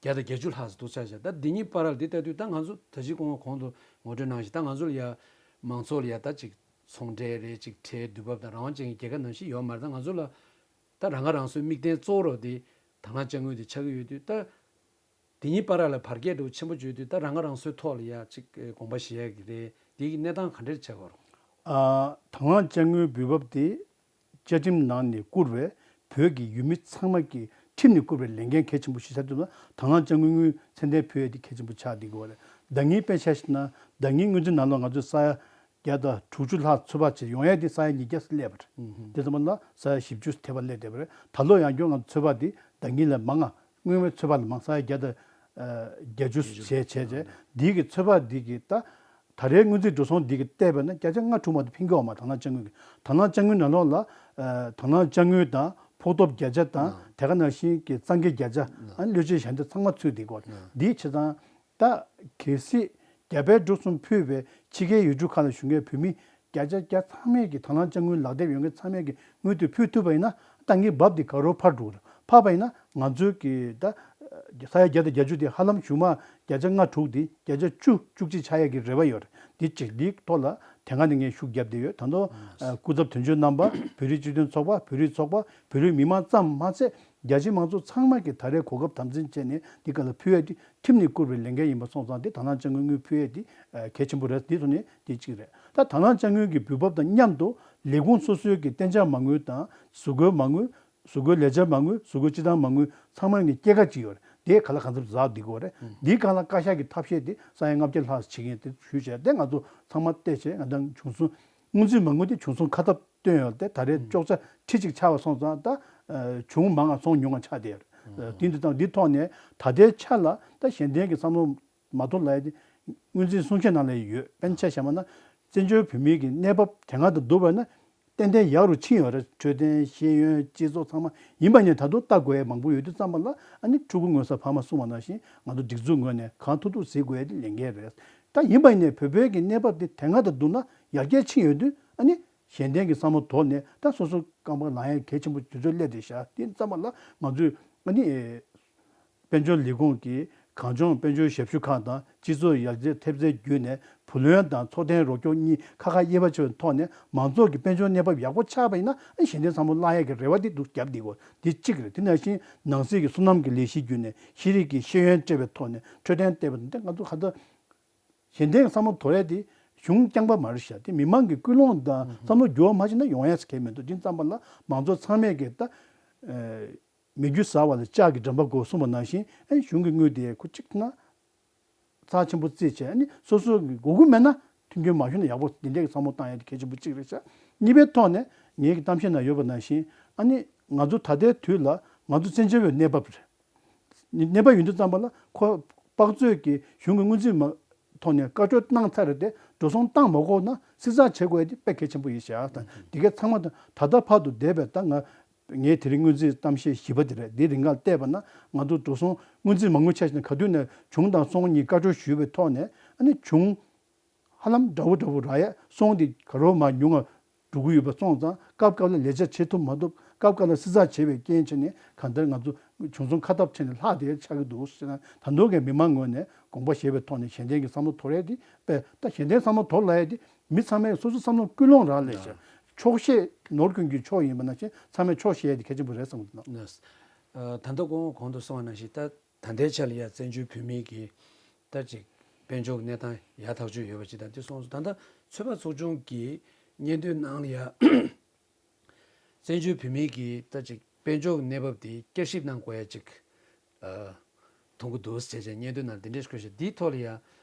བརྒྱ་དང་བརྒྱད་ཅུ་ལྷག་ཙམ་འདུག་ཆགས་བཞག་ད་འདི་གཉིས་བར་ལ་འདི་ལྟ་དུས་ད་ང་ཚོ་ད་ཅི་གོང་གོང་དུ་ངོ་སྤྲོད་གནང་བཞིན་ད་ང་ཚོ་ལ་ཡ་མང་ཚོགས་ལ་ཡ་ད་ཅིག་ཚོང་འབྲེལ་རེད། ཅིག་ཁྲལ་དུས་བབ་དང་རང་དབང་ཅན་གྱི་རྒྱལ་ཁབ་ནང་བཞིན་ཡོད་མ་རེད། ད་ང་ཚོ་ལ་ད་རང་ཁ་རང་གསོའི་དམིགས་རྟེན་གཙོ་བོ་རུ་དེ་དང་བླངས་དཔྱ་དངུལ་དེ་ཆགས་ཀྱི་ཡོད་དུས་ད། དེ་གཉིས་བར་ལ་བར་ཁྱད་འདྲ་བོ་ཆེན་པོ་བརྗོད་དུས་ད་རང་ཁ་རང་གསོའི་ཐོག་ལ་ཡ་གཅིག་དགོངས་པ་བཞེས་ཡ་གི་རེད། དེ་གི་གནས་སྟངས་ག་འདྲ་ཆགས་ཀྱི་ཡོད་རེད། ཨ། དང་བླངས་དཔྱ་དངུལ་འབུལ་འབབ་དེ་བཅའ་ཁྲིམས་ནང་ནས་བསྐུར་བའི་བོད་ཀྱི་ཡུལ་མི་ཚང་མ་གི་ ཁྲིམས་ནས་བཀུར་བའི་ལས་འགན་གལ་ཆེན་པོ་ཞིག་ཆགས་འདུག་ན། དང་བླངས་དཔྱ་དངུལ་དངུལ་མཚན་ལྡན་ཕུལ་ཡས་དེ་གལ་ཆེན་པོ་ཆགས་བསྡད་ཀྱི་ཡོད་རེད། ཟླ་ཉིན་དཔེ་ཆ་བཞག་ན་ཟླ་ཉིན་སྔོན་རྩིས་ནང་ལོགས་ང་ཚོས་ས་ཡ་བརྒྱ་དང་དྲུག་ཅུ་ལྷག་ཚོད་དཔག་བྱས་ཡོང་ཡས་དེ་ས་ཡ་ཉིས་བརྒྱ་སླེབས་པ་རེད། དེ་ཚང་མ་ལ་ས་ཡ་བཞི་བཅུ་ཐེ་བ་སླེབས་བསྡད་པ་རེད། ད་ལོ་ཡང་བསྐྱར་ང་ཚོ་ཚོད་དཔག་དེ་ཟླ་ཉིན་ལས་མང་ང་། སྔོན་མའི་ཚོད་དཔག་ལས་མང་ས་ཡ་བརྒྱ་དང་བརྒྱད་ཅུ་བྱས་བྱས་བྱས། འདི་གི་ཚོད་དཔག་འདི་གི་ད་ད་རེས་སྔོན་རྩིས་འགྲོ་སོང་འདི་གི་བལྟས་པ་ན་བརྒྱ་ཆ་ལྔ་དྲུག་མ་གཏོགས་ཕིང་གི་ཡོད་མ་རེད། དང་བླངས་དཔྱ་དངུལ་གི། དང་བླངས་དཔྱ་དངུལ་ནང་ལོགས་ལ་ཨ་དང་བླངས་དཔྱ་དངུལ་དང་ཕོགས་ཐོབ་བརྒྱ་ཆ་དང་དེ་ག་ནང་བཞིན་གྱི་གཙང་ཁེ་བརྒྱ་ཆ། ཨ་ནི་གློད་གཅོད་ཞལ་འདེབས་ཚང་མ་ཚུད་བསྡད་ཀྱི་ཡོད་རེད། འདི་བྱས་ཙང་། ད་གལ་སྲིད་རྒྱ་བལ་འབྲུག་གསུམ་ཕུད་པའི་ཕྱི་རྒྱལ་ཡུལ་གྲུ་ཁག་ལ་བཞུགས་མཁན་བོད་མི་བརྒྱ་ཆ་བརྒྱ་ཚང་མས་ཀྱི་དང་བླངས་དཔྱ་དངུལ་ལག་དེབ་ཡོད་མཁན་ཚང་མས་ཀྱི་དངུལ་དེ་ཕུལ་ཐུབ་པ་ཡིན་ན། ད་ངའི་འབབ་དེ་ག་རོ་འཕར་འགྲོ་གི་རེད། འཕར་བ་ཡིན་ན་ང་ཚོའི་གི་ད་ས་ཡ་བརྒྱ་དང་བརྒྱད་ཅུ་དེ་ཧ་ལམ་གཞུག་མ་བརྒྱ་ཆ་ལྔ་དྲུག་དེ་བརྒྱ་ཆ་བཅུ་བཅུ་གཅིག་ཆགས་ཡག་གི་རེ་བ་ཡོད་རེད། འདི་གཅིག་འདིའི་ཐོག་ལ་དེ་སྔ་ནས་ངས་ཤུགས་བརྒྱབ་བསྡད་ཡོད། ད་དུང་ཨ་སྐུ་ཚབ་དོན་གཅོད་རྣམ་པ། བོད་རིགས་སྤྱི་མཐུན་ཚོགས་པ། བོད་རིགས་ཚོགས་པ། བོད་རིགས་མི་མང་ཙམ་མ་ཚད། རྒྱ་ཆེའི་མང་ཚོགས་ཚང་མ་གིས་ད་རེས་གོ་སྐབས་དམ་འཛིན་བྱས་ནས་འདི་ག་ལ་ཕུལ་ཡས་དེ་ཁྲིམས་ནས་བཀུར་བའི་ལས་འགན་ཡིན་པ་སོང་ཙང་། དེ་དང་བླངས་དཔྱ་དངུལ་དངུལ་ཕུལ་ཡས་དེ་ཨ་གལ་ཆེན་པོ་རེད། དེ་ཐོག་ནས་དེ་གཅིག་རེད། ད་དང་བླངས་དཔྱ་དངུལ་གྱི་འབུལ་འབབ་དང་མཉམ་དུ་ལས་ཁུངས་སོ་སོའི་གི་གཏན་འཇགས་མ་དངུལ་དང་གཟུགས་སྐོར་མ་དངུལ། གཟུགས་སྐོར་ལས་འཆར་མ་དངུལ། གཟུགས་སྐོར་སྤྱི་བཏང་མ་དངུལ་ཚང་མ་གི་སྐྱེད་ཀ་གཅིག་ཡོད་རེད། དེ་ག་ལ་གང་འཚམ་ཟག་བསྡད་ཀྱི་ཡོད་རེད། འདིའི་སྒང་ལ་བཀའ་ཤག་གི་ཐབས་ཤེས་དེ་ས་ཡ་ལྔ་བརྒྱ་ལྷག་བྱེད་ཀྱི་ཡིན། དེ་ཞུས་བྱས་ཏེ་ང་ཚོ་ཚང་མ་བལྟས་བྱས། ང་ཚོ་བྱུང་སོང་། སྔོན་རྩིས་མ་དངུལ་དེ་བྱུང་སོང་ཁ་ཐབས་བཏོན་ཡོད་དེ། ད་རེས་ཨུམ། བཅོ་ལྔ་ཁྲི་གཅིག་ཆགས་པ་སོང་ཙང་། ད་ཨ་བྱུང་མང་ང་སོང་ཉུང་ང་ཆགས་བསྡད་ཡོད་རེད། ཨུམ། དེ་འདི་དང་འདི་ཐོག་ནས་ད་ལྟའི་ཆ་ལ་ད་གཞན་དོན་གྱི་བསམ་བློ་མ་ཐོག་ལ་ཡ་དེ་སྔོན་རྩིས་གསུང་བཤད་ནང་ལ་ཡོད། དཔེར་ན་ཆ་བཞག་པ་ན་བཙན་བྱོལ་བོད་མིའི་གི་གནས་བབ་དེ་སྔ་དང་བསྡུར་བ་ན་ཏན་ཏན་ཡག་རུ་ཕྱིན་ཡོད་རེད། འཕྲོད་བསྟེན། ཤེས་ཡོན། སྤྱི་ཚོགས་ཚང་མ་ཡིན་པ་ནས་ད་དུང་ལྟ་དགོས་ཡ་མང་པོ་ཡོད་དུས་ཙམ་པ་ལ། ཨ་ནི་ཕྲུ་གུ་སྔོན་བསགས་ཕ་མ་གསུངས་པ་ནང་བཞིན་ང་ཚོ་སྒྲིག་འཛུགས་ངོས་ནས་གང་ཐུབ་ཐུབ་གཟིགས་དགོས་ཡ་དེ་ལས་འགན་རེད། ད་ཡིན་པ་ཡིན་ནས་བོད་པའི་གི་གནས་བབ་དེ་དེ་སྔ་དང་བསྡུར་ན་ཡར་རྒྱས་ཕྱིན་ཡོད་དུས། ཨ་ནི་གཞན་དོན་གྱི་བསམ་བློ་དོར་ནས་ད་སོ་སོ་རྐང་པ་ལངས་ཡ་གལ་ཆེན་པོ་དུས་ཚོད་སླེབས་བསྡད་ཤག་དེ་ཙམ་པ་ལ་ང་ཚོས་ཨ་ནི་དཔལ་འབྱོར་ལས་ཁུངས་ཀྱིས་གངས་ལྗོངས་དཔལ་འབྱོར་ཞབས་ཞུ་ཁང་དང་སྤྱི་ཚོགས་ཡར་རྒྱས་ཐེབས་རྩའི་བརྒྱུད་ནས་བུ་ལོན་དང་འཚོ་རྟེན་རོགས་སྐྱོར་གཉིས་ཁ་ཁ་དབྱེ་བ་ཕྱེ་བའི་ཐོག་ནས་མང་ཚོགས་ཀྱི་དཔལ་འབྱོར་གནས་བབ་ཡག་པོ་ཆགས་པ་ཡིན་ན། ཨ་གཞན་དོན་བསམ་བློ་བླངས་ཡས་ཀྱི་རེ་བ་དེ་འདུག་བརྒྱབ་བསྡད་ཀྱི་ཡོད། དེ་གཅིག་རེད། དེ་ནང་བཞིན་ནང་སྲིད་ཀྱི་སོ་ནམ་གྱི་ལས་གཞི་བརྒྱུད་ནས་ཤེས་རིག་གི་ཤེས་ཡོན་སྤྲད་པའི་ཐོག་ནས་འཕྲོད་བསྟེན་སྤྲད་པ་དེ་ང་ཚོ་ག་ད་གཞན་དོན་བསམ་བློ་དོར་ཡས་དེ་གཞུང་རྐྱང་པ་མ་རེད་ཤག་དེ་མི་མང་གི་ཀུན་སློང་དང་བསམ་བློ་འགྱུར་བ་མ་ཕྱིན་ན་ཡོང་ཡས་གལ་མི་འདུག་དེ་ཙམ་པ་ལ་མང་ཚོགས་ཚང་མས་ཀྱི་ད་ཨ་མི་རྒྱུ་ཟ་བ་ལ་ལྕགས་ཀྱི་འགྲམ་པ་དགོས་གསུངས་པ་ནང་བཞིན། ཨ་ནི་གཞུང་གི་དངུལ་དེ་ཁོ་གཅིག་ན་རྩ་ཆེན་པོ་བརྩིས་བྱས། ཨ་ནི་སོ་སོ་གི་དགོས་མཁོ་མེད་ན་མཐུན་རྐྱེན་མ་ཞུགས་ན་ཡག་པོ་འདི་འདྲའི་བསམ་བློ་བཏང་ཡ་དེ་གལ་ཆེན་པོ་གཅིག་རེད་ཤག་གཉིས་པའི་ཐོག་ནས་ངེད་ཀྱི་གཏམ་བཤད་ནང་ཡོད་པ་ནང་བཞིན། ཨ་ནི་ང་ཚོ་ད་ལྟའི་དུས་ལ་ང་ཚོ་བཙན་བྱོལ་བའི་གནས་བབ་རེད། གནས་བབ་ཡིན་དུས་ཙམ་པ་ལ་ཁོ་དཔག་ཚོད་ཀྱི་གཞུང་གི་སྔོན་རྩིས་མ་ཐོག་ནས་བཀའ་འཁྲོལ་གནང་ཚར་རེད་དེ། འགྲོ་སོང་བཏང་མ་དགོས་ན་བསྲི་ཚགས་བྱེད་དགོས་ཡ་དེ་དཔེ་གལ་ཆེན་པོ་ཡིན་ཤག་དང་། འདི་གའི་ཚང་མ་དང་ད་ལྟ་བར་དུ་བསྡད་པའི་ད་ང་ངའི་དེ་རིང་སྔོན་རྩིས་གཏམ་བཤད་བཞི་པ་དེ་རེད། འདིའི་རིང་ག་ལ་བལྟས་པ་ན་ང་ཚོ་འགྲོ་སོང་སྔོན་རྩིས་མ་དངུལ་ཆ་བཞག་ན་ག་དུས་ནས་བྱུང་དང་སོང་གཉིས་བཀའ་འཁྲོལ་ཞུས་པའི་ཐོག་ནས། ཨ་ནི་བྱུང་ཧ་ལམ་འདྲ་བོ་འདྲ་བོ་རག་ཡ། སོང་དེ་ག་རོ་མ་ཉུང་ང་འགྲོ་གི་ཡོད་པ་སོང་ཙང་། སྐབས་སྐབས་ལ་ལས་བྱ་བྱེད་ཐུབ་མ་ཐུབ། སྐབས་སྐབས་ལ་བསྲི་ཚགས་བྱེད་པའི་རྐྱེན་བྱས་ནས་གང་ལྟར་ང་ཚོ་བྱུང་སོང་ཁ་ཐབས་བྱས་ནས་ལྷག་བསྡད་ཆགས་ཀྱི་འདུག་ཟེར་ན། ད་དུང་གི་མི་མང་ངོས་ནས་དགོངས་པ་བཞེས་པའི་ཐོག་ནས་གཞན་དོན་གྱི་བསམ་བློ་དོར་ཡས་དེ་དཔེ། ད་གཞན་དོན་བསམ་བློ་དོར་ལབ་ཡས་དེ་མི་ཚང་མས་སོ་སོ་བསམ་བློ་ཀུན་སློང་རག་ལས་བྱས། ཆོག་ཤེས་ནོར་ཀུན་གྱི་མཆོག་ཡིན་པ་ནང་བཞིན་ཚང་མས་ཆོག་ཤེས་ཡས་དེ་གལ་ཆེན་པོ་རེད་བསམ་གྱི་འདུག་ད་ལྟ་གོང་གོང་དུ་གསུངས་པ་ནང་བཞིན། ད་ད་ལྟའི་ཆ་ལ་ཡ་བཙན་བྱོལ་བོད་མིའི་གི་ད་ཅིག་དཔལ་འབྱོར་གནས་སྟངས་ཡག་ཐག་ཆོད་ཡོད་པ་ཅིག་དང་དེ་སོང་ཙང་། ད་ལྟ་ཚོད་དཔག་ཚོགས་ཆུང་གི་སྙན་ཐོའི་ནང་ལ་ཡ་བཙན་བྱོལ་བོད་མིའི་གི་ད་ཅིག་དཔལ་འབྱོར་གནས་བབ་དེ་བསྐྱར་ཞིབ་གནང་དགོས་ཡ་ཅིག་ཨ་མཐོང་གི་འདུག་ཟེར་བྱས་སྙན་ཐོའི་ནང་དེ་འདྲས་བཀོད་ཤག་འདིའི་ཐོག་ལ་ཡ་ཨ་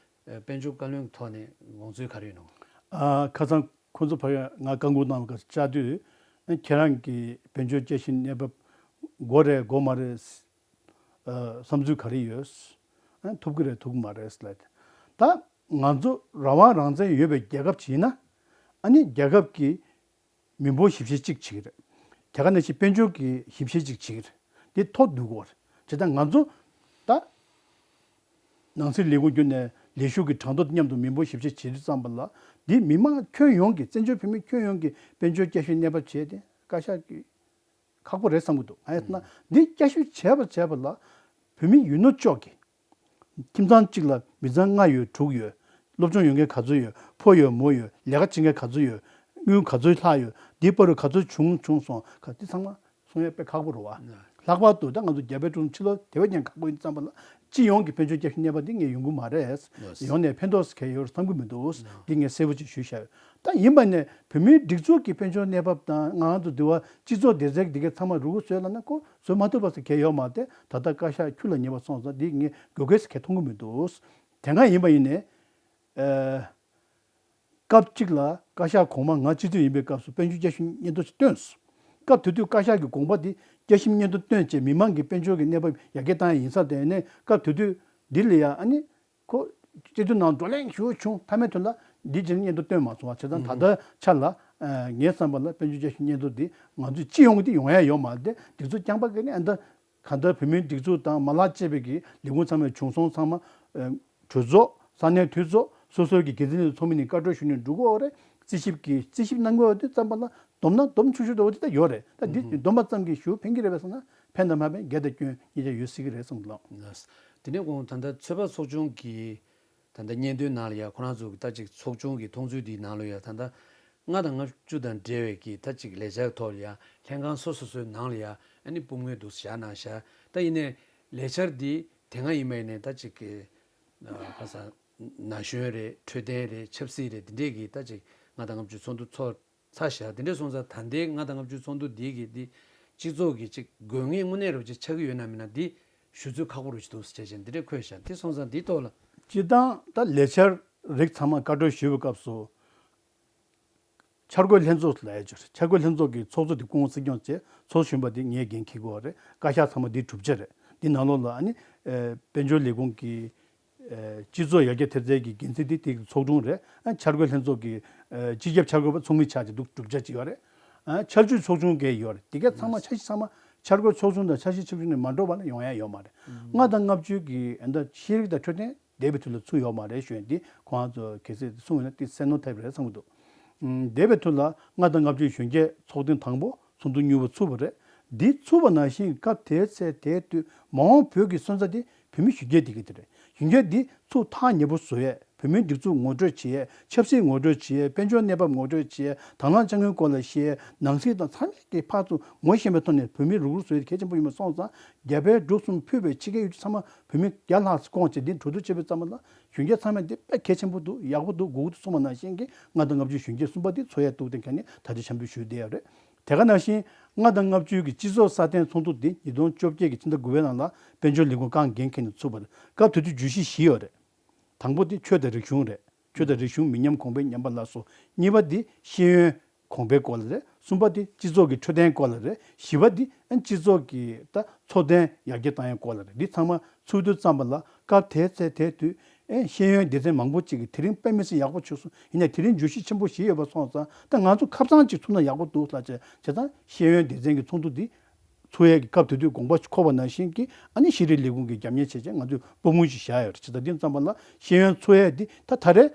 དཔལ་འབྱོར་བཀའ་བློན་གྱི་ཐོག་ནས་དགོངས་ཚུལ་ག་རེ་ཡོད་ནོ། ཨ་ཁ་སང་ཁོང་ཚོ་ཕ་གིར་ང་བཀའ་འགུག་གནང་བ་བཅར་དུས། ཨ་ཁྱེད་རང་གི་དཔལ་འབྱོར་བསྐྱར་ཞིབ་གནས་བབ་དགོས་རེད་དགོས་མ་རེད། ཨ་བསམ་ཚུལ་ག་རེ་ཡོད། ཨ་ཐུབ་ཀྱི་རེད་ཐུབ་ཀྱི་མ་རེད་ལབ། ད་ང་ཚོ་རང་དབང་རང་བཙན་ཡོད་པའི་རྒྱལ་ཁབ་ཅིག་ཡིན་ན། ཨ་ནི་རྒྱལ་ཁབ་ཀྱི་མི་འབོར་ཞིབ་བཤེར་གཅིག་བྱེད་ཀྱི་རེད། དེ་ག་ནང་བཞིན་དཔལ་འབྱོར་གྱི་ཞིབ་བཤེར་གཅིག་བྱེད་ཀྱི་རེད། འདི་ཐོག་བསྡུ་དགོས་རེད། བྱས་ཙང་ང་ཚོ་ད་ནང་སྲིད་ལས་ཁུངས་བརྒྱུད་ནས་ལས་ཞུགས་ཀྱི་གྲངས་ཐོ་མཉམ་དུ་མི་འབོར་ཞིབ་བཤེར་བྱེད་དུས་ཙམ་པ་ལ། འདི་མི་མང་ཁྱོན་ཡོངས་ཀྱི་བཙན་བྱོལ་བོད་མི་ཁྱོན་ཡོངས་ཀྱི་དཔལ་འབྱོར་བསྐྱར་ཞིབ་གནས་བབ་བྱས་ཏེ་བཀའ་ཤག་གི་ཁག་པོ་རེད་བསམ་གྱི་འདུག་ང་ཡང་ན་འདི་བསྐྱར་ཞིབ་བྱས་པ་བྱས་པ་ལ་བོད་མི་ཡོད་ནོ་ཅོག་གི་ཁྱིམ་ཚང་གཅིག་ལ་མི་ཚང་ལྔ་ཡོད་དྲུག་ཡོད། སློབ་སྦྱོང་ཡོད་མཁན་ག་ཚོད་ཡོད། ཕོ་ཡོད་མོ་ཡོད། ལས་ཀ་བྱེད་མཁན་ག་ཚོད་ཡོད། དངུལ་ག་ཚོད་ལྷག་ཡོད། འདི་བར་དུ་ག་ཚོད་བྱུང་བྱུང་སོང་ག་འདི་ཚང་མ་གསུང་ཡས་དཔེ་ཁག་པོ་རེད་བ། ལྷག་པར་དུ་ད་ང་ཚོ་རྒྱ་བལ་འབྲུག་ཕྱི་ལོགས་དེ་བས་ཀྱང་ཁག་པོ་ཡིན་ཙམ་པ་ལ། སྤྱི་ཡོངས་ཀྱི་དཔལ་འབྱོར་བསྐྱར་ཞིབ་གནས་བབ་འདི་ངས་ཡོང་གི་མ་རེད། ཡོང་ནས་ཕན་ཐོགས་ག་ཡོད་བསམ་གྱི་མི་འདུག་འདི་ངས་གསལ་པོ་ཅིག་ཞུས་བཞག་ཡོད། ད་ཡིན་པ་ནས་བོད་མིའི་སྒྲིག་འཛུགས་ཀྱི་དཔལ་འབྱོར་གནས་བབ་དང་ང་ཚོ་འདི་བ་སྤྱི་ཚོགས་སྡེ་ཚན་འདི་གའི་ཚང་མ་རུལ་རྒོལ་བཟོས་ལབ་ན་ཁོ་བཟོ་མ་ཐུབ་པ་ཟེར་གལ་ཡོད་མ་རེད། ད་ལྟ་བཀའ་ཤག་ཁྱུ་ལ་ཉེ་བ་སོང་ཙང་འདི་ངས་དགོས་གལ་ཟེར་གལ་མཐོང་གི་མི་འདུག་དེ་སྔ་ཡིན་པ་ཡིན་ནས། ཨ། སྐབས་གཅིག་ལ་བཀའ་ཤག་གོང་མ་ང་སྤྱི་འཐུས་ཡིན་པའི་སྐབས་སུ་དཔལ་འབྱོར་བསྐྱར་ཞིབ་སྙན་ཐོ་ཞིག་བཏོན་སོང་། སྐབས་དེ་དུས་བཀའ་ཤག་གི་དགོངས་པ་དེ་བསྐྱར་ཞིབ་སྙན་ཐོ་བཏོན་བྱས་མི་མང་གི་དཔལ་འབྱོར་གྱི་གནས་བབ་ཡར་རྒྱས་བཏང་ཡ་ཡིན་ས་དེ་ནས་སྐབས་དེ་དུས་འདི་ལ་ཡ་ཨ་ནི་ཁོ་སྤྱི་འཐུས་ནང་བགྲོ་གླེང་ཞུ་བྱུང་མཐའ་མའི་དོན་ལ་འདི་བྱས་ནས་སྙན་ཐོ་བཏོན་མ་སོང་བ་བྱས་ཙང་ད་ལྟ་ཆ་ལ་ངའི་བསམ་པ་ལ་དཔལ་འབྱོར་བསྐྱར་ཞིབ་སྙན་ཐོ་འདི་ང་ཚོས་སྤྱི་ཡོངས་ཀྱི་འདི་ཡོང་ཡ་ཡོད་མ་རེད། དེ་སྒྲིག་འཛུགས་རྐྱང་པ་གི་ནས་ཨ་ད། གང་ལྟར་བོད་མིའི་སྒྲིག་འཛུགས་དང་མ་ལག་བཅས་པའི་གི་ལས་ཁུངས་ཚང་མའི་བྱུང་སོང་ཚང་མ་གྲོས་ཚོགས་ས་གནས་འཐུས་ཚོགས་སོ་སོའི་གི་སྒེར་འཛིན་ཚོགས་མི་ནས་བཀའ་འཁྲོལ་ཞུ་ནས་འགྲོ་གི་ཡོད་རེད། རྩིས་ཞིབ་ཀྱི་རྩིས་ཞིབ་གནང་གི་ཡོད་དུས་ཙམ་པ་ལ་བསྡོམས་ན་བསྡོམས་ཆུང་ཆུང་འདྲ་བོ་དེ་ད་ཡོད་རེད། ད་འདི་བསྡོམས་པ་ཙམ་གྱིས་ཞུ་ཕན་གྱི་རེད་པས་ཟེར་ན་ཕན་དང་མ་ཕན་རྒྱ་དང་སྐྱོན་གཉིས་ཆ་ཡོད་སྲིད་ཀྱི་རེད་བསམ་གྱི་འདུག་དེ་ནས་དགོངས་ད་ལྟ་ཚོད་དཔག་ཚོགས་ཆུང་གི་ད་ལྟ་སྙན་ཐོའི་ནང་ལ་ཡ་ཁོ་རང་ཚོ་གི་ད་ཅིག་ཚོགས་ཆུང་གི་མཐོང་ཚུལ་འདིའི་ནང་ལ་ཡ་ད་ལྟ་ལྔ་དང་ལྔ་བཅུ་དང་འབྲེལ་བའི་གི་ད་ཅིག་ལས་འཆར་ཐོག་ལ་ཡ་ལྷན་ཁང་སོ་སོ་སོའི་ནང་ལ་ཡ་ཨ་ནི་སྤུབ་ངོས་འདུག་བཞག་གནང་བཞག་ད་ཡིན་ནའི་ལས་འཆར་འདི་དེ་སྔ་ཡིན་མ་ཡིན་ནའི་ད་ཅིག་གི་ཁ་སང་ན་གཞོན་རེད། འཕྲོད་བསྟེན་རེད། ཆབ་སྲིད་རེད། འདི་འདྲས་ཀྱི་ད་ཅིག་ལྔ་དང་ལྔ་བཅུ་ཚོགས་འདུ་ཚོགས་ཚར་བཞག་དེ་འདྲས་སོང་ཙང་ད་ལྟའི་ལྔ་དང་ལྔ་བཅུ་ཚོགས་འདུ་འདི་གི་འདི་སྤྱི་ཚོགས་ཀྱི་ཅིག་དགོས་ངེས་དངོས་གནས་རུ་ཅིག་ཆགས་ཀྱི་ཡོད་ན་མིན་ན་འདི་ཞུ་ཚོད་ཁག་པོ་རུ་ཅིག་འདུག་ཟེར་བྱས་བྱས་འདི་འདྲས་འཁོད་བཞག་དེ་སོང་ཙང་འདི་ཐོག་ལ། སྤྱིར་བཏང་ད་ལས་འཆར་རིགས་ཚང་མ་བཀའ་འཁྲོལ་ཞུས་པའི་སྐབས་སུ། འཆར་འགོད་ལྷན་ཚོགས་ལ་ཡ་ཅིག་འཆར་འགོད་ལྷན་ཚོགས་ཀྱི་ཚོགས་གཙོ་དེ་སྐུ་ངོ་སྲིད་སྐྱོང་བྱས། ཚོགས་གཞོན་པ་དེ་ངས་འགན་འཁྱེར་དགོས་པ་རེད། བཀའ་ཤག་ཚང་མ་དེའི་གྲུབ་ཆ་རེད། དེ་ནང་ལོགས་ལ་ཨ་ནི་ཨེ་དཔལ་འབྱོར་ལས་ཁུངས་ཀྱི་ཨེ་སྤྱི་ཚོགས་ཡར་རྒྱས་ཐེབས་རྩའི་གི་འགན་འཛིན་དེ་དེ་གི་ཚོགས་དྲུང་རེད། ཨ་འཆར་འགོད་ལྷན་ཚོགས་ཀྱི་ཨེ་སྤྱི་ཁྱབ་འཆར་འགོད་པ་ཚོགས་མི་ཆགས་ཀྱི་འདུག་གྲུབ་ཆ་གཅིག་ཡོད་རེད། ཨ་འཆར་ཇུས་ཚོགས་ཆུང་འགའ་ཡོད་རེད། དེ་ག་ཚང་མ་འཆར་གཞི་ཚང་མ་འཆར་འགོད་ཚོགས་ཆུང་དང་འཆར་གཞི་ཚོགས་ཆུང་ནས་མ་འགྲོ་བ་ལ་ཡོང་ཡ་ཡོད་མ་རེད། ལྔ་དང་ལྔ་བཅུ་གི་ཨ་ད་ཤེས་རིག་དང་འཕྲོད་བསྟེན། འདས་པའི་དུས་ལ་ཚུགས་ཡོད་མ་རེད་ཞུ་ཡ་འདི་ཁོང་ཚོ་གལ་སྲིད་གསུངས་ཡོད་ན་དེ་གསལ་སྣོན་ཐེབས་རེད་བསམ་གྱི་འདུག་ཨུམ། འདས་པའི་དུས་ལ་ལྔ་དང་ལྔ་བཅུའི་གཞོན་སྐྱེས་ཚོགས་ཐེངས་དང་པོ་ཚོགས་འདུ་མྱུར་པོ་ཚུགས་པ་རེད། འདི་ཚུགས་པ་ནང་བཞིན་སྐབས་དེའི་ཚེ་དེའི་དུས་མ་འོངས་བོད་ཀྱི་སོན་རྩ་དེ་བོད་མི་གཞོན་སྐྱེས་དེ་ག་དེ་རེད། གཞོན་སྐྱེས་འདི་ཚུགས་ཐག་ཉེ་པོ་བཟོ་ཡས། བོད་མིའི་སྒྲིག་འཛུགས་ངོ་སྤྲོད་བྱེད་ཡས། ཆབ་སྲིད་ངོ་སྤྲོད་བྱེད་ཡས། དཔལ་འབྱོར་གནས་བབ་ངོ་སྤྲོད་བྱེད་ཡས། དང་བླངས་དཔྱ་དངུལ་སྐོར་ལ་ཤེས་ཡས། ནང་སྲིད་དང་ཚང་མ་གི་ཕར་ཚུར་ངོ་ཤེས་པའི་ཐོག་ནས་བོད་མི་རུག་རུག་བཟོ་ཡས་གལ་ཆེན་པོ་ཡིན་པ་སོང་ཙང་རྒྱ་བལ་འབྲུག་གསུམ་ཕུད་པའི་ཕྱི་རྒྱལ་ཡུལ་གྲུ་ཚང་མ་བོད་མི་བརྒྱ་ལྷག་བསྐོངས་བྱས་འདི་གྲོས་བསྡུར་བྱེད་པའི་ཙམ་ལ་གཞོན་སྐྱེས་ཚང་མས་འདི་དཔེ་གལ་ཆེན་པོ་འདུག་ཡག་པོ་འདུག་དགོས་ཀྱི་འདུག་གསུངས་པ་ནང་བཞིན་གྱི་ལྔ་དང་ལྔ་བཅུའི་གཞོན་སྐྱེས་གསུམ་པ་འདི་ཚོགས་ཡས་འདུག་དེ་ག་ནས་ད་ཆ་འཆམ་འབུལ་ཞུས་བསྡད་ཡོད་རེད། དེ་ག་ནང་བཞིན་ལྔ་དང་ལྔ་བཅུའི་གི་སྤྱི་ཚོགས་སྲ་བརྟན་ཚོགས་འདུ་འདི་ཉིས་སྟོང་བཅོ་བརྒྱད་ཀྱི་ཕྱི་ཟླ་དགུ་པའི་ནང་ལ་དཔལ་འབྱོར་ལས་ཁུངས་ཁང་འགན་འཁྱེར་ནས་ཚུགས་པ་རེད། སྐབས་དེ་དུས་བརྗོད་གཞི་བཞི་ཡོད་རེད། དང་པོ་དེ་ཆོས་དང་རིག་གཞུང་རེད། ཆོས་དང་རིག་གཞུང་མི་ཉམས་གོང་འཕེལ་ཉམས་པ་སླར་གསོ། གཉིས་པ་དེ་ཤེས་ཡོན་གོང་འཕེལ་སྐོར་ལ་རེད། གསུམ་པ་དེ་སྤྱི་ཚོགས་ཀྱི་འཕྲོད་བསྟེན་སྐོར་ལ་རེད། བཞི་པ་དེ་ཨ་སྤྱི་ཚོགས་ཀྱི་ད་འཚོ་རྟེན་ཡར་རྒྱས་བཏང་ཡག་སྐོར་ལ་རེད། འདི་ཚང་མ་ཚུགས་དུས་ཙམ་པ་ལ་སྐབས་དེའི་ཚེ་དེའི་དུས་ཨེ་ཤེས་ཡོན་སྡེ་ཚན་མང་པོ་ཅིག་གིས་དེ་རིང་དཔེ་མི་སྲིད་ཡག་པོ་བྱུང་སོང་། ཡིན་ནའི་དེ་རིང་བརྗོད་གཞི་ཆེན་པོ་བཞི་ཡོད་པ་སོང་ཙང་ད་ང་ཚོ་ཁ་སང་ཅིག་ཚུགས་ན་ཡག་པོ་འདུག་ལབ་བྱས་བྱས་ཙང་ཤེས་ཡོན་སྡེ་ཚན་གྱི་ཚོགས་འདུ་འདི་ཚོགས་ཡས་ཀྱི་སྐབས་དེ་དུས་དགོངས་པ་འཁོར་བ་ནང་བཞིན་གྱི་ཨ་ནི་ཤེས་རིག་ལས་ཁུངས་ཀྱི་རྒྱབ་གཉེར་བྱས་བྱས་ང་ཚོས་སྤོ་སྣོན་ཞིག་བཞག་ཡོད་རེད། བྱས་ཙང་འདི་ཙམ་པ་ལ་ཤེས་ཡོན་ཚོགས་ཡས་འདི་ད་ད་རེས་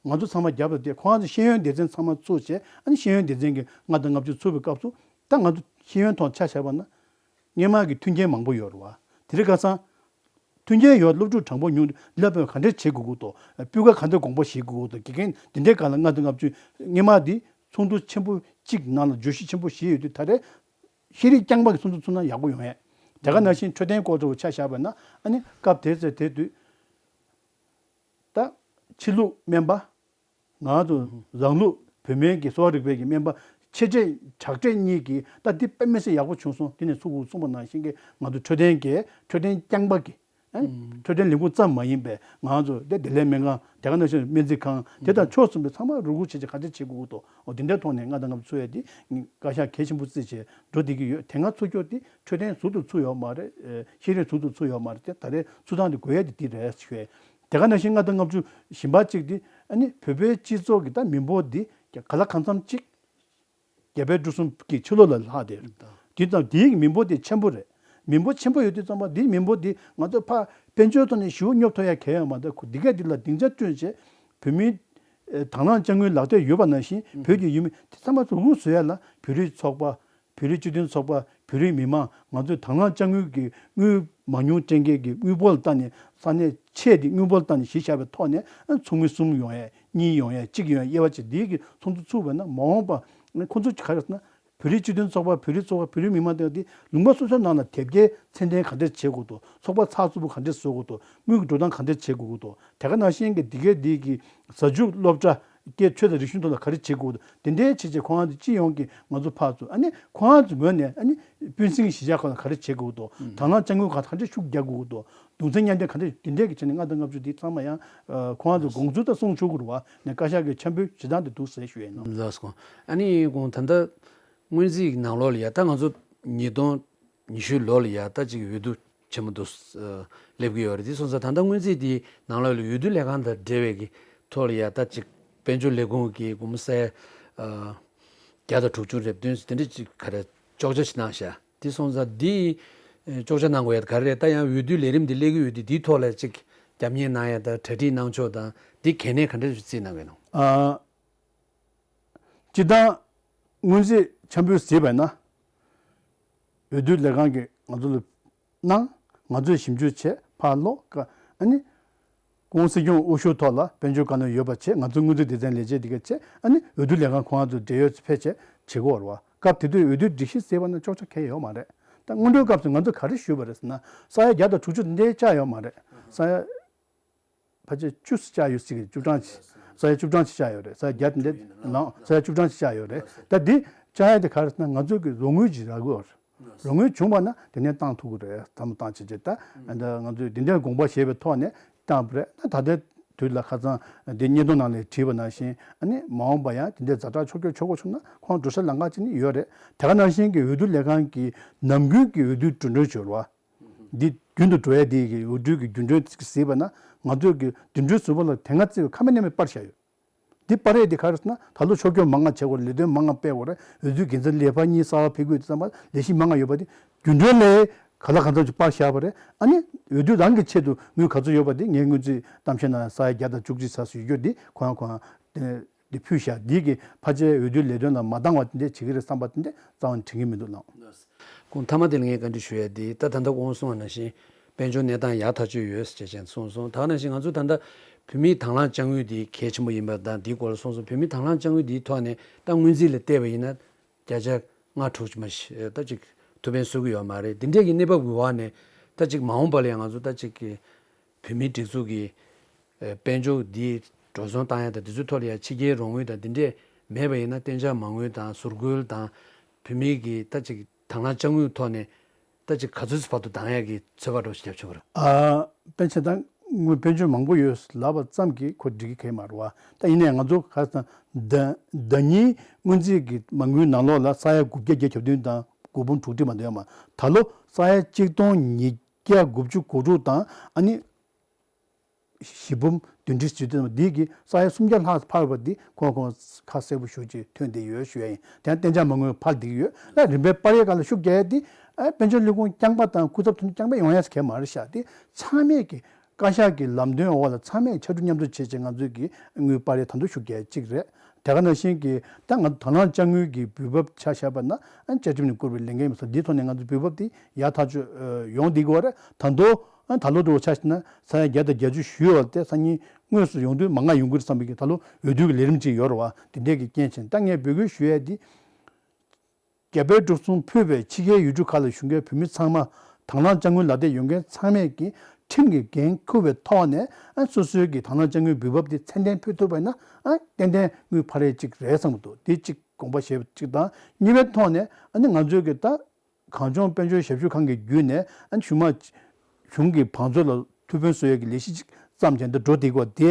ང་ཚོ་ཚང་མ་རྒྱབ་ལ་བསྡད་ཁོང་ཚོ་ཤེས་ཡོན་སྡེ་ཚན་ཚང་མ་ཚུགས་བྱས་ཨ་ནི་ཤེས་ཡོན་སྡེ་ཚན་གྱི་ལྔ་དང་ལྔ་བཅུ་ཚུགས་པའི་སྐབས་སུ་ད་ང་ཚོ་ཤེས་ཡོན་ཐོག་ཆ་བཞག་པ་ན་སྔོན་མ་གི་མཐུན་རྐྱེན་མང་པོ་ཡོད་རེད་བ། དེ་རིང་ཁ་སང་མཐུན་རྐྱེན་ཡོད། སློབ་ཕྲུག་གྲངས་འབོར་ཉུང་། ལབ་པའི་ག་འདྲས་བྱེད་དགོས་ཀྱི་འདུག་སྤུས་ཀ་ག་འདྲས་དགོངས་པ་བཞེས་དགོས་ཀྱི་འདུག་དགེ་རྒན་འདི་འདྲའི་སྒང་ལ་ལྔ་དང་ལྔ་བཅུ་སྔོན་མ་འདི་ཚོགས་འདུ་ཆེན་པོ་གཅིག་ནང་ལ་བརྗོད་གཞི་ཆེན་པོ་བཞི་ཡོད་དུས་ད་རེས་ཤེས་རིག་རྐྱང་པ་གི་ཚོགས་འདུ་ཚུགས་ན་ཡག་པོ་ཡོང་ཡས། དེ་ག་ནང་བཞིན་འཕྲོད་བསྟེན་སྐོར་དུ་ཆ་བཞག་པ་ན་ཨ་ནི་སྐབས་དེ་ཚེ་དེ་དུས་ད་ཕྱི་ལུགས་སྨན་པ། ང་ཚོ་རང་ལུགས་བོད་སྨན་གྱི་གསོ་བ་རིག་པའི་གི་སྨན་པ་ཆེ་གྲས་དྲག་གྲས་གཉིས་ཀྱིས་ད་འདི་དཔེ་མི་སྲིད་ཡག་པོ་བྱུང་སོང་། དེ་ནས་ཚུགས་དགོས་གསུངས་པ་ནང་བཞིན་གྱི་ང་ཚོ་འཕྲོད་བསྟེན་གྱི་འཕྲོད་བསྟེན་རྐྱང་པ་གི་ཨ་འཕྲོད་བསྟེན་ལས་ཁུངས་ཙམ་མ་ཡིན་པའི་ང་ཚོ་དེ་བདེ་ལེགས་སྨན་ཁང་དེ་ག་ནང་བཞིན་སྨན་རྩིས་ཁང་དེ་དང་ཕྱོགས་གསུམ་པའི་ཚང་མ་རུག་རུག་བྱས་བྱས་ག་འདྲས་བྱེད་དགོས་ཀྱི་འདུག་འོ་དེ་འདྲའི་ཐོག་ནས་ལྔ་དང་ལྔ་བཅུ་ཚུགས་ཡས་དེ་བཀའ་ཤག་གལ་ཆེན་པོ་བརྩིས་བྱས་འགྲོ་བསྡད་ཀྱི་ཡོད། དེ་སྔ་ཚུགས་རྒྱུ་དེ་འཕྲོད་བསྟེན་ཟུར་དུ་ཚུགས་ཡོད་མ་རེད། ཤེས་རིག་ཟུར་དུ་ཚུགས་ཡོད་མ་རེད། དེ་ད་རེས་ཚུགས་སྟངས་དེ་དགོས་ཡས་དེ་དེ་རེད་ཞུ་ཡས། དེ་ག་ནང་བཞིན་ལྔ་དང་ལྔ་བཅུ་བཞི་པ་གཅིག་དེ་ཨ་ནི་བོད་པའི་སྤྱི་ཚོགས་ཀྱི་ད་མི་འབོར་འདི་ག་ལ་གང་འཚམ་གཅིག་རྒྱ་བལ་འབྲུག་གསུམ་གྱི་ཕྱི་ལོགས་ལ་ལྷག་སྟེ། དེ་ཙམ་དེའི་མི་འབོར་དེ་ཆེན་པོ་རེད། མི་འབོར་ཆེན་པོ་ཡོད་དུས་ཙམ་པ་འདིའི་མི་འབོར་དེ་ང་ཚོ་ཕར་དཔལ་འབྱོར་ཐོག་ནས་ཞེ་པོ་སྙོབ་ཐུབ་ཡ་གལ་ཡོད་མ་རེད། འདི་ག་འདི་ལ་སྡིངས་ཆ་བསྐྲུན་བྱས་བོད་མིའི་དང་བླངས་དཔྱ་དངུལ་ལག་དེབ་ཡོད་པ་ནང་བཞིན་བོད་ཀྱི་ཡུལ་མི་དེ་ཚང་མ་ཚོ་རུག་བཟོ་ཡ་ལ་བོད་རིགས་ཚོགས་པ། བོད་རིགས་སྤྱི་མཐུན་ཚོགས་པ། བོད་རིགས་མི་མང་ང་ཚོས་དང་བླངས་དཔྱ་དངུལ་གྱི་དངུལ་མང་ཉུང་སྤྲད་མཁན་གྱི་དངུལ་འབོར་ལ་བལྟས་ནས་ས་གནས་ཆེད་དེ་དངུལ་འབོར་ལ་བལྟས་ནས་གཞི་བཞག་པའི་ཐོག་ནས་ཚོགས་མི་གསུམ་ཡོང་ཡས་གཉིས་ཡོང་ཡས་གཅིག་ཡོང་ཡས་དབྱེ་བ་བྱས་འདིའི་གི་ཚོགས་འདུ་ཚུགས་པ་ན་མ་འོངས་པ་ཁོང་ཚོ་ག་རེ་ཟེར་ན་བོད་རིགས་སྤྱི་མཐུན་ཚོགས་པ། བོད་རིགས་ཚོགས་པ། བོད་རིགས་མི་མང་དེ་དེ་ལུང་པ་སོ་སོའི་ནང་ལ་དེབ་སྐྱེལ་ཚད་ལྡན་ག་འདྲས་བྱེད་དགོས་འདུག་ཚོགས་པ་ཚགས་ཚུད་པོ་ག་འདྲས་བཟོ་དགོས་འདུག་དངུལ་གྱི་འགྲོ་སྟངས་ག་འདྲས་བྱེད་དགོས་ཀྱི་འདུག་དེ་ག་ནང་བཞིན་གྱི་འདི་གའི་འདི་གི་གཟའ་མཇུག་སློབ་གྲྭ་ སྐད་ཆོས་དང་རིག་གཞུང་ཐོག་ལ་ག་རེ་བྱེད་དགོས་འདུག་དེ་འདྲའི་བྱས་བྱས་ཁོ་རང་ཚོ་སྤྱི་ཡོངས་ཀྱི་ང་ཚོ་ཕར་ཚུར་ཨ་ནི་ཁོ་རང་ཚོའི་ངོས་ནས་ཨ་ནི་སྤུན་སྲིང་གི་གཞིས་ཆགས་ཁག་ལ་ག་རེ་བྱེད་དགོས་འདུག་དང་བླངས་དཔྱ་དངུལ་ཁག་ག་འདྲ་ཤུགས་རྒྱག་དགོས་འདུག་གདུང་སེམས་མཉམ་སྐྱེད་ག་འདྲ་དེ་འདྲའི་གི་བྱས་ནས་ལྔ་དང་ལྔ་བཅུ་འདི་ཚང་མ་ཡང་ཁོ་རང་ཚོ་དགོངས་ཚུལ་ད་གསུང་ཆོག་གི་རེད་བ། ནས་བཀའ་ཤག་གི་འཆར་འབུལ་བྱེད་སྟངས་དེ་འདུག་ཟེར་ཞུ་ཡས་ཡིན་ནོ། ལགས་སོ། ཨ་ནི་དགོངས་ད་ལྟ་སྔོན་རྩིས་ཀྱི་ནང་ལོགས་ལ་ཡ་ད་ང་ཚོ་ཉིས་སྟོང་ཉི་ཤུ་ལོ་ལ་ཡ་ད་ཅིག་འོས་བསྡུ་ཆེན་མོ་འདུག་སླེབས་ཀྱི་ཡོད་རེད། དེ་སོང་ཙང་ད་ལྟ་སྔོན་རྩིས་དེའི་ནང་ལོགས་ལ་འོས་བསྡུ་ལས་ཁང་དང་འབྲེལ་བའི་གི་ཐོག་ལ་ཡ་ད་ཅིག་དཔལ་འབྱོར་ལས་ཁུངས་ཀྱི་སྒོར་མོ་ས་ཡ་བརྒྱ་དང་དྲུག་ཅུ་རེ་བདུན་དེ་འདྲ་ཅིག་ག་རེ་གཅོག་ཆ་ཞིག་གནང་ཤག་དེ་སོང་ཙང་འདི་གཅོག་ཆ་གནང་དགོས་ཡ་ག་རེ་རེད། ད་ཡང་འོས་བསྡུ་ལས་རིམ་འདི་སླེབས་ཀྱི་ཡོད་དུས་འདིའི་ཐོག་ལ་ཅིག་རྒྱབ་གཉེར་གནང་ཡ་དང་གྲ་སྒྲིག་གནང་ཕྱོགས་དང་འདི་གལ་གནད་ག་འདྲ་ཞིག་བརྩིས་གནང་གི་ཡོད་ནམ། ཨ། སྤྱིར་བཏང་སྔོན་རྩིས་འཆར་འབུལ་གཟིགས་པ་ན། འོས་བསྡུ་ལས་ཁང་གིས་ང་ཚོ་ལ་གནང་། ང་ཚོས་ཞིབ་འཇུག་བྱས་ཕར་སློག་ཀ་ཨ་ནི། སྐུ་ངོ་སྲིད་སྐྱོང་དབུ་བཞུགས་ཐོག་ལ་དཔལ་འབྱོར་བཀའ་བློན་ཡོད་པ་བྱས། ང་ཚོ་དངུལ་རྩིས་སྡེ་ཚན་ལས་བྱེད་འདི་ག་བྱས། ཨ་ནི་འོས་བསྡུ་ལས་ཁང་ཁོ་རང་ཚོ་འབྲེལ་ཡོད་ཚོ་ཕལ་ཆེར་བྱེད་ཀྱི་ཡོད་རེད་བ། སྐབས་དེ་དུས་འོས་བསྡུའི་སྒྲིག་གཞི་གཟིགས་པ་ན་གཅོག་ཆ་གང་ཡང་ཡོད་མ་རེད། ད་སྔོན་འགྲོའི་སྐབས་སུ་ང་ཚོས་ག་རེ་ཞུས་པ་རེད་ཟེར་ན། ས་ཡ་བརྒྱ་དང་དྲུག་ཅུ་འདི་བཅག་ཡོད་མ་རེད། ས་ཡ་ཕལ་ཆེར་བཅུ་ཙམ་བཅག་ཡོད་སྲིད་ཀྱི། བཅུ་གྲངས་ཅིག་ས་ཡ་བཅུ་གྲངས་ཅིག་བཅག་ཡོད་རེད། ས་ཡ་བརྒྱ་དེ་འདྲ་ནང་ས་ཡ་བཅུ་གྲངས་ཅིག་བཅག་ཡོད་རེད། ད་འདི་བཅག་ཡ་དེ་ག་རེ་ཟེར་ན། ང་ཚོ་གི་རོགས་དངུལ་ཅིག་རག་གི་ཡོད་རེད། རོགས་དངུལ་བྱུང་བ་ན་དེ་ནས་བཏང་ཐུབ་ཀྱི་རེད། བསམ་བློ་བཏང་བྱས་བྱས་ད་ད་ང་ཚོས་འདི་འདྲའི་དགོངས་པ་བཞེས་པའི་ཐོག་ནས་བཏང་བ་རེད། ད་ད་ལྟའི་དུས་ལ་ཁ་སང་འདི་བརྙན་ཐུང་ནང་ལ་བྲིས་པ་ནང་བཞིན། ཨ་ནི་མ་འོངས་པ་ཡང་དེ་འདྲའི་ཛ་དྲག་ཕྱོགས་སྐྱོད་ཆོག་གི་བྱུང་ན་ཁོང་འགྲོ་ས་ལམ་ཁ་ཅིག་ནི་ཡོད་རེད། དེ་ག་ནང་བཞིན་གྱི་འོས་བསྡུ་ལས་ཁང་གི་ནམ་རྒྱུན་གྱི་འོས་བསྡུ་འགྲོ་གྲོན་བྱོས་ར་བ། འདི་རྒྱུན་དུ་འགྲོ་ཡ་དེ་གི་འོས་བསྡུ་གི་རྒྱུན་གྲོན་གཟིགས་པ་ན། ང་ཚོས་ཀྱི་བདུན་ཕྲག་གསུམ་པ་ལ་དེ་སྔ་བརྩིས་པའི་ཁ་མེད་ནས་མེད་སྤར་བཞག་ཡོད། འདི་སྤར་ཡས་འདི་ག་རེ་ཟེར་ན། ད་ལོ་ཕྱོགས་སྐྱོད་མང་ང་བྱེད་དགོས་རེད། ལས་དོན་མང་ང་སྤེལ་དགོས་རེད། འོས་བསྡུ་འགན་འཛིན་ལས་པ་གཉིས་གསར་པ་ཕེབས་དགོས་དུས་ཙམ་པ་ལས་གཞི་མང་ང་ཡོད་པ་འདི་རྒྱུན་གྲོན་ལས་ག་ལ་གང་འཚམ་ཅིག་སྤར་བཞག་པ་རེད། ཨ་ནི་འོས་བསྡུ་རང་གི་ཆེད་དུ་དངུལ་ག་ཚོད་ཡོད་པ་འདི་ངས་སྔོན་རྩིས་གཏམ་བཤད་ནང་ས་ཡ་བརྒྱ་དང་བཅུ་གཅིག་ཙམ་ཞིག་ཡོད་རྒྱུ་འདི་ཁོ་རང་ཁོ་རང་དེ་འདི་ཕུལ་བཞག་འདི་གི་ཕལ་ཆེར་འོས་བསྡུ་ལས་དོན་ལ་མ་འདང་བ་དེ་འདྲ་བྱེད་ཀྱི་རེད་བསམ་པ་དེ་འདྲ་རྩ་བ་ནས་དྲན་གྱི་མི་འདུག་ལགས། ཁོང་མཐའ་མ་དེ་ལ་ངས་བཀའ་འདྲི་ཞུ་ཡ་དེ། ད་ད་ལྟ་ཁོང་གསུངས་པ་ནང་བཞིན་དཔལ་འབྱོར་གནས་སྟངས་ཡག་ཐག་ཆོད་ཡོད་ཟེར་བྱས་ནས་གསུངས་སོང་། ད་ག་ནང་བཞིན་ང་ཚོ་ད་ལྟ་བོད་མིའི་དང་བླངས་དཔྱ་དངུལ་དེ་གལ་ཆེན་པོ་ཡིན་པ་དང་དེའི་སྐོར་ལ་གསུངས་སོང་། བོད་མིའི་དང་བླངས་དཔྱ་དངུལ་དེའི་ཐོག་ནས་ད་སྔོན་རྩིས་ལ་བལྟས་པ་ཡིན་ན་བརྒྱ་ཆ་ལྔ་དྲུག་ཅིག་མ་གཏོགས་ད་ཅིག་ཐུགས་ཕན་གསོས་ཀྱི་ཡོད་མ་རེད། དེ་འདྲས་ཀྱི་གནས་བབ་ཀྱི་འོག་ནས་ད་ཅིག་མ་འོངས་པ་ལ་ཡང་ང་ཚོ་ད་ཅིག་གི་བོད་མིའི་སྒྲིག་འཛུགས་ཀྱི་ཨ་དཔལ་འབྱོར་འདི་འགྲོ་སོང་བཏང་ཡ་དང་དེ་ཚོའི་ཐོག་ལ་ཡ་ཕྱི་རྒྱལ་རོགས་དངུལ་དང་དེ་འདྲས་མེད་པ་ཡིན་ན་གཏན་འཇགས་མ་དངུལ་དང་ཟུར་བཀོལ་དང་། བོད་མིའི་གི་ད་ཅིག་དང་བླངས་དཔྱ་དངུལ་ཐོག་ནས་ད་ཅིག་ག་ཚོད་ཙམ་བར་དུ་འདང་ཡ་གི་ཚོད་དཔག་འདྲ་བོ་ཞིག་བརྒྱབ་ཆོག་གི་རེད། ཨ། དཔེ་ཆ་དང་དངུལ་དཔལ་འབྱོར་མང་པོ་ཡོད་ལབ་པ་ཙམ་གྱིས་ཁོ་འགྲིག་གི་གང་ཡང་མ་རེད་བ། ད་ཡིན་ནའི་ང་ཚོ་ག་རེ་ཟེར་ན། ཟླ་ཟླ་ཉིན་སྔོན་རྩིས་ཀྱི་མ་དངུལ་ནང་ལོགས་ལ་ས་ཡ་དགུ་བརྒྱ་བརྒྱད་ཅུ་གྱ་བདུན་དང་དགུ་འབུམ་དྲུག་ཁྲི་མ་གཏོགས་ཡོད་མ། ད་ལོ་ས་ཡ་གཅིག་སྟོང་ཉིས་བརྒྱ་དགུ་བཅུ་གོ་དྲུག་དང་ཨ་ནི་བཞི་འབུམ་བདུན་ཁྲི་བཅུ་བདུན། འདི་གི་ས་ཡ་སུམ་བརྒྱ་ལྷག་འཕར་བ་འདི་ཁོང་ཁོང་ཁ་གསལ་པོ་ཞེ་པོ་ཅིག་ཐོན་བསྡད་ཡོད་ཞུ་ཡ་ཡིན། དེ་ཡང་གཏན་འཇགས་མ་དངུལ་འཕར་བསྡད་ཀྱི་ཡོད། ད་རིམ་པས་སྤར་ཡས་སྒང་ལ་ཤུགས་རྒྱག་ཡས་འདི་ཨ་དཔལ་འབྱོར་ལས་ཁུངས་རྐྱང་པ་དང་སྐུ་ཚབ་དོན་གཅོད་རྐྱང་པ་ཡོང་ཡས་གང་ཡང་མ་རེད་ཤག་འདི་ཚང་མས་ཀྱི་བཀའ་ཤག་གི་ལམ་སྟོན་འོག་ལ་ཚང་མས་ཕྱར་གྲུ་མཉམ་འཛུགས་བྱས་བྱས་ང་ཚོས་ཀྱི་དངུལ་སྤར་ཡས་ད་དུང་ཤུགས་རྒྱག་ཡས་གཅིག་རེད། དེ་ག་ནང་བཞིན་གྱི་ད་ང་ཚོ་དང་བླངས་དཔྱ་དངུལ་གྱི་འབུལ་འབབ་ཆ་བཞག་པ་ན་ཨ་བཅའ་ཁྲིམས་ནས་བསྐུར་བའི་ལས་འགན་ཡིན་པ་སོགས་འདིའི་ཐོག་ནས་ང་ཚོ་འབུལ་འབབ་དེ་ཡག་ཐག་ཆོད་ཡོང་བསྡད་ཀྱི་ཡོད་རེད། ད་དུང་ཨ་ད་ལོ་འདྲ་བོ་ཆ་བཞག་ན་ས་ཡ་བརྒྱ་དང་བརྒྱད་ཅུ་ཞུས་ཡོད་དེ་སང་ཉིན་དངོས་སུ་ཡོང་དུས་མང་ང་ཡོང་གི་རེད་བསམ་པའི་གི་ད་ལོ་འོས་བསྡུ་གི་ལས་རིམ་ཅིག་ཡོད་རེད་བ། དེ་འདྲས་ཀྱི་རྐྱེན་བྱས་ད་ངས་འབོད་སྐུལ་ཞུ་ཡས་དེ། རྒྱ་བལ་འབྲུག་གསུམ་ཕུད་པའི་ཕྱི་རྒྱལ་ཡུལ་གྲུ་ཁག་ལ་བཞུགས་མཁན་བོད་མི་ཚང་མ། དང་བླངས་དཔྱ་དངུལ་ལག་དེབ་ཡོད་མཁན་ཚང་མས་ཀྱིས་ཁྲིམས་ཀྱི་འགན་འཁུར་བའི་ཐོག་ནས་ཨ་སོ་སོའི་གི་དང་བླངས་དཔྱ་དངུལ་འབུལ་འབབ་དེ་ཚད་ལྡན་ཕུལ་ཐུབ་པ་ཡིན་ན་ཨ་ཏན་ཏན་དངུལ་འཕར་ཡས་གཅིག་རེད་བསམ་གྱི་འདུག་དེ་གཅིག་དགོངས་པ་བཞེས་པ་གཅིག་དང་། གཉིས་པའི་ཐོག་ནས་ཨ་ནི་ང་ཚོའི་གི་ད་གངས་ལྗོངས་དཔལ་འབྱོར་ཞབས་ཞུ་ཁང་གི་བརྒྱུད་ནས་ཨ་ནི་གཞུང་མང་གཞུང་གི་བང་མཛོད་ལ་ཐུགས་ཕན་གསོས་ཡས་ཀྱི་ལས་གཞི་གཅིག་བརྩམས་བྱས་འདི་འགྲོ་བསྡད་ཀྱི་ཡོད་པ་དེ་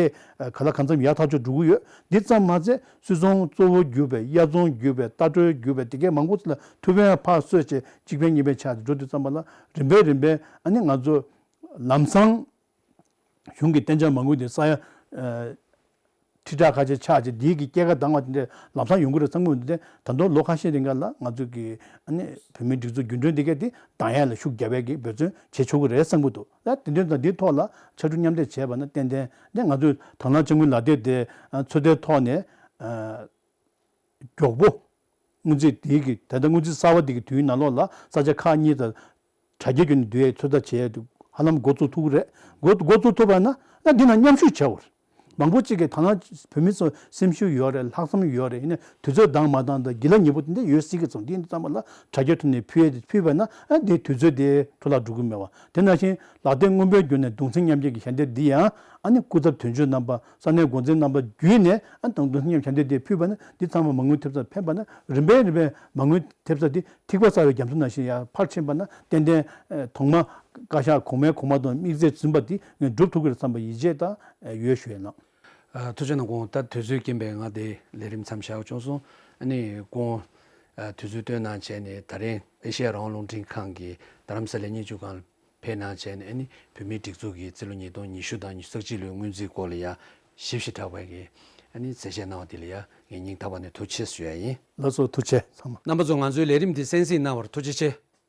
ག་ལ་གང་འཚམ་ཡག་ཐག་ཆོད་འགྲོ་གི་ཡོད། འདི་ཙམ་མ་ཟད་སུད་ཚོང་གཙོ་བོ་གྱུར་པའི་གཡའ་ཚོང་གྱུར་པའི་ལྟ་སྤྲོད་གྱུར་པའི་དེ་གའི་མང་པོ་ཚོ་ལ་ཐུགས་ཕན་ཕར་གསོས་བྱས་གཅིག་ཕན་གཉིས་ཕན་ཆགས་ཏེ་འགྲོ་དུས་ཙམ་པ་ལ་རིམ་པས་རིམ་པས་ཨ་ནི་ང་ཚོ་ལམ་སང་གཞུང་གི་གཏན་འཇགས་མ་དངུལ་དེ་ས་ཡ་ཁྲི་ཕྲག་ཁ་ཤས་ཆགས་བྱས་འདིའི་གི་སྐྱེད་ཀ་ལྡང་བ་དེ་འདྲ་ལམ་སང་ཡོང་གི་རེད་བསམ་གྱི་འདུག་དེ་ད་དུང་ལོ་ཁ་ཤས་རིང་ག་ལ་ང་ཚོ་གི་ཨ་ནི་བོད་མིའི་སྒྲིག་འཛུགས་རྒྱུན་གྲོན་འདི་གས་དེ་ལྡང་ཡ་ལ་ཤུགས་རྒྱབ་ཡ་གི་འབད་བརྩོན་བྱེད་ཆོག་གི་རེད་བསམ་གྱི་འདུག་ད་དེ་འདྲ་དང་འདིའི་ཐོག་ལ་ཕྱར་གྲུ་མཉམ་འདེགས་བྱས་པ་ན་ཏན་ཏན་དེ་ང་ཚོས་དང་བླངས་དཔྱ་དངུལ་ལག་དེབ་དེ་ཚོད་ལྟའི་ཐོག་ནས་མགྱོགས་པོ་སྔོན་རྩིས་དེའི་གི་ད་ལྟ་སྔོན་རྩིས་གསར་བ་དེ་གི་དུས་ནང་ལོགས་ལ་ས་ཆ་ཁག་གཉིས་དང་དྲ་རྒྱའི་བརྒྱུད་ནས་བསྡུ་ཡའི་ཚོད་ལྟ་བྱས་ཡ་དེ་ཧ་ལམ་འགོ་བཙུགས་ཐུབ་ཀྱི་རེད། འགོ་འགོ་བཙུགས་ཐུབ་པ་ན་ན་འདི་ན་མཉམ་ཞུགས་བྱ་དགོས་རེད། མང་པོ་ཅིག་གིས་ད་ནང་བོད་མི་ཚོ་སེམས་ཤུགས་ཡོད་རེད། ལྷག་བསམ་ཡོད་རེད། ཡིན་ནའི་དུས་ཚོད་འདང་མ་འདང་དང་སྒྱིད་ལ་ཉེ་པོ་དེ་འདྲ་ཡོད་སྲིད་ཀྱི་ཙང་། དེ་ཡིན་དུས་ཙམ་པ་ལ་དྲ་རྒྱ་ཐོག་ནས་ཕུལ་ཡས་དེ་ཕུལ་བ་ན། ཨ་དེ་དུས་ཚོད་དེ་འཕྲོ་བརླག་འགྲོ་གི་མེད་པ། དེ་ནང་བཞིན་ལག་དེབ་སྔོན་པོའི་བརྒྱུད་ནས་གདུང་སེམས་མཉམ་སྐྱེད་ཀྱི་ཞལ་འདེབས་འདི་ཡང་། ཨ་ནི་སྐུ་ཚབ་དོན་གཅོད་རྣམ་པ། ས་གནས་འགོ་འཛིན་རྣམ་པ་བརྒྱུད་ནས། ཨ་དང་གདུང་སེམས་མཉམ་ཞལ་འདེབས་དེ་ཕུལ་བ་ན། འདི་ཚང་མ་མ་དངུལ་ཐེབས་རྩར་ཕན་པ་ན། རིམ་པས་རིམ་པས་མ་དངུལ་ཐེབས་རྩ་དེ་ཐིགས་པ་བསགས་པའི་རྒྱ་མཚོ་ནང་བཞིན་ཡར་འཕར་ཕྱིན་པ་ན། ཏན་ཏན་ཨ་ཐོག་མ་བཀའ་ཤག་གོང་མའི་གོང་མ་དང་དམིགས་བརྩེ་འཛིན་པ་དེ་ངས་འགྲུབ་ཐུབ་ཀྱི་རེད་བསམ་པ་ཡིད་ཆེས་དང་ཡོད་ཞུ་ཡས་གནང་། ཨ་ཐུགས་རྗེ་གནང་། ཁོང་ད་དུས་ཚོད་རྐྱེན་པས་ང་དེ་ལས་རིམ་མཚམས་བཞག་བྱུང་སོང་། ཨ་ནི་ཁོང་ཨ་དུས་ཚོད་བཏོན་གནང་བྱས་ནས། ད་རིང་ཨེ་ཤེ་ཡ་རང་དབང་རླུང་འཕྲིན་ཁང་གི་རྡ་རམ་ས་ལའི་སྙན་ཞུ་ཁང་ཕེབས་གནང་བྱས་ནས། ཨ་ནི་བོད་མིའི་སྒྲིག་འཛུགས་ཀྱི་རྩིས་ལོ་ཉིས་སྟོང་ཉི་ཤུ་དང་ཉི་ཤུ་རྩ་གཅིག་ལོའི་སྔོན་རྩིས་སྐོར་ལ་ཡ་ཞིབ་ཞིབ་ཕྲ་བའི་གི་ཨ་ནི་གསལ་བཤད་གནང་བ་དེ་ལ་ཡ་ངས་སྙིང་ཐག་པ་ནས་ཐུགས་རྗེ་ཆེ་ཞུ་ཡ་ཡིན། ལགས་སོ། ཐུགས་རྗེ་ཆེ་ཚང་མ། རྣམ་པ་ཚོ་ང་ཚོའི་ལས་རིམ་འདི་གསན་གཟིགས་གནང་བར་ཐུགས་རྗེ་ཆེ།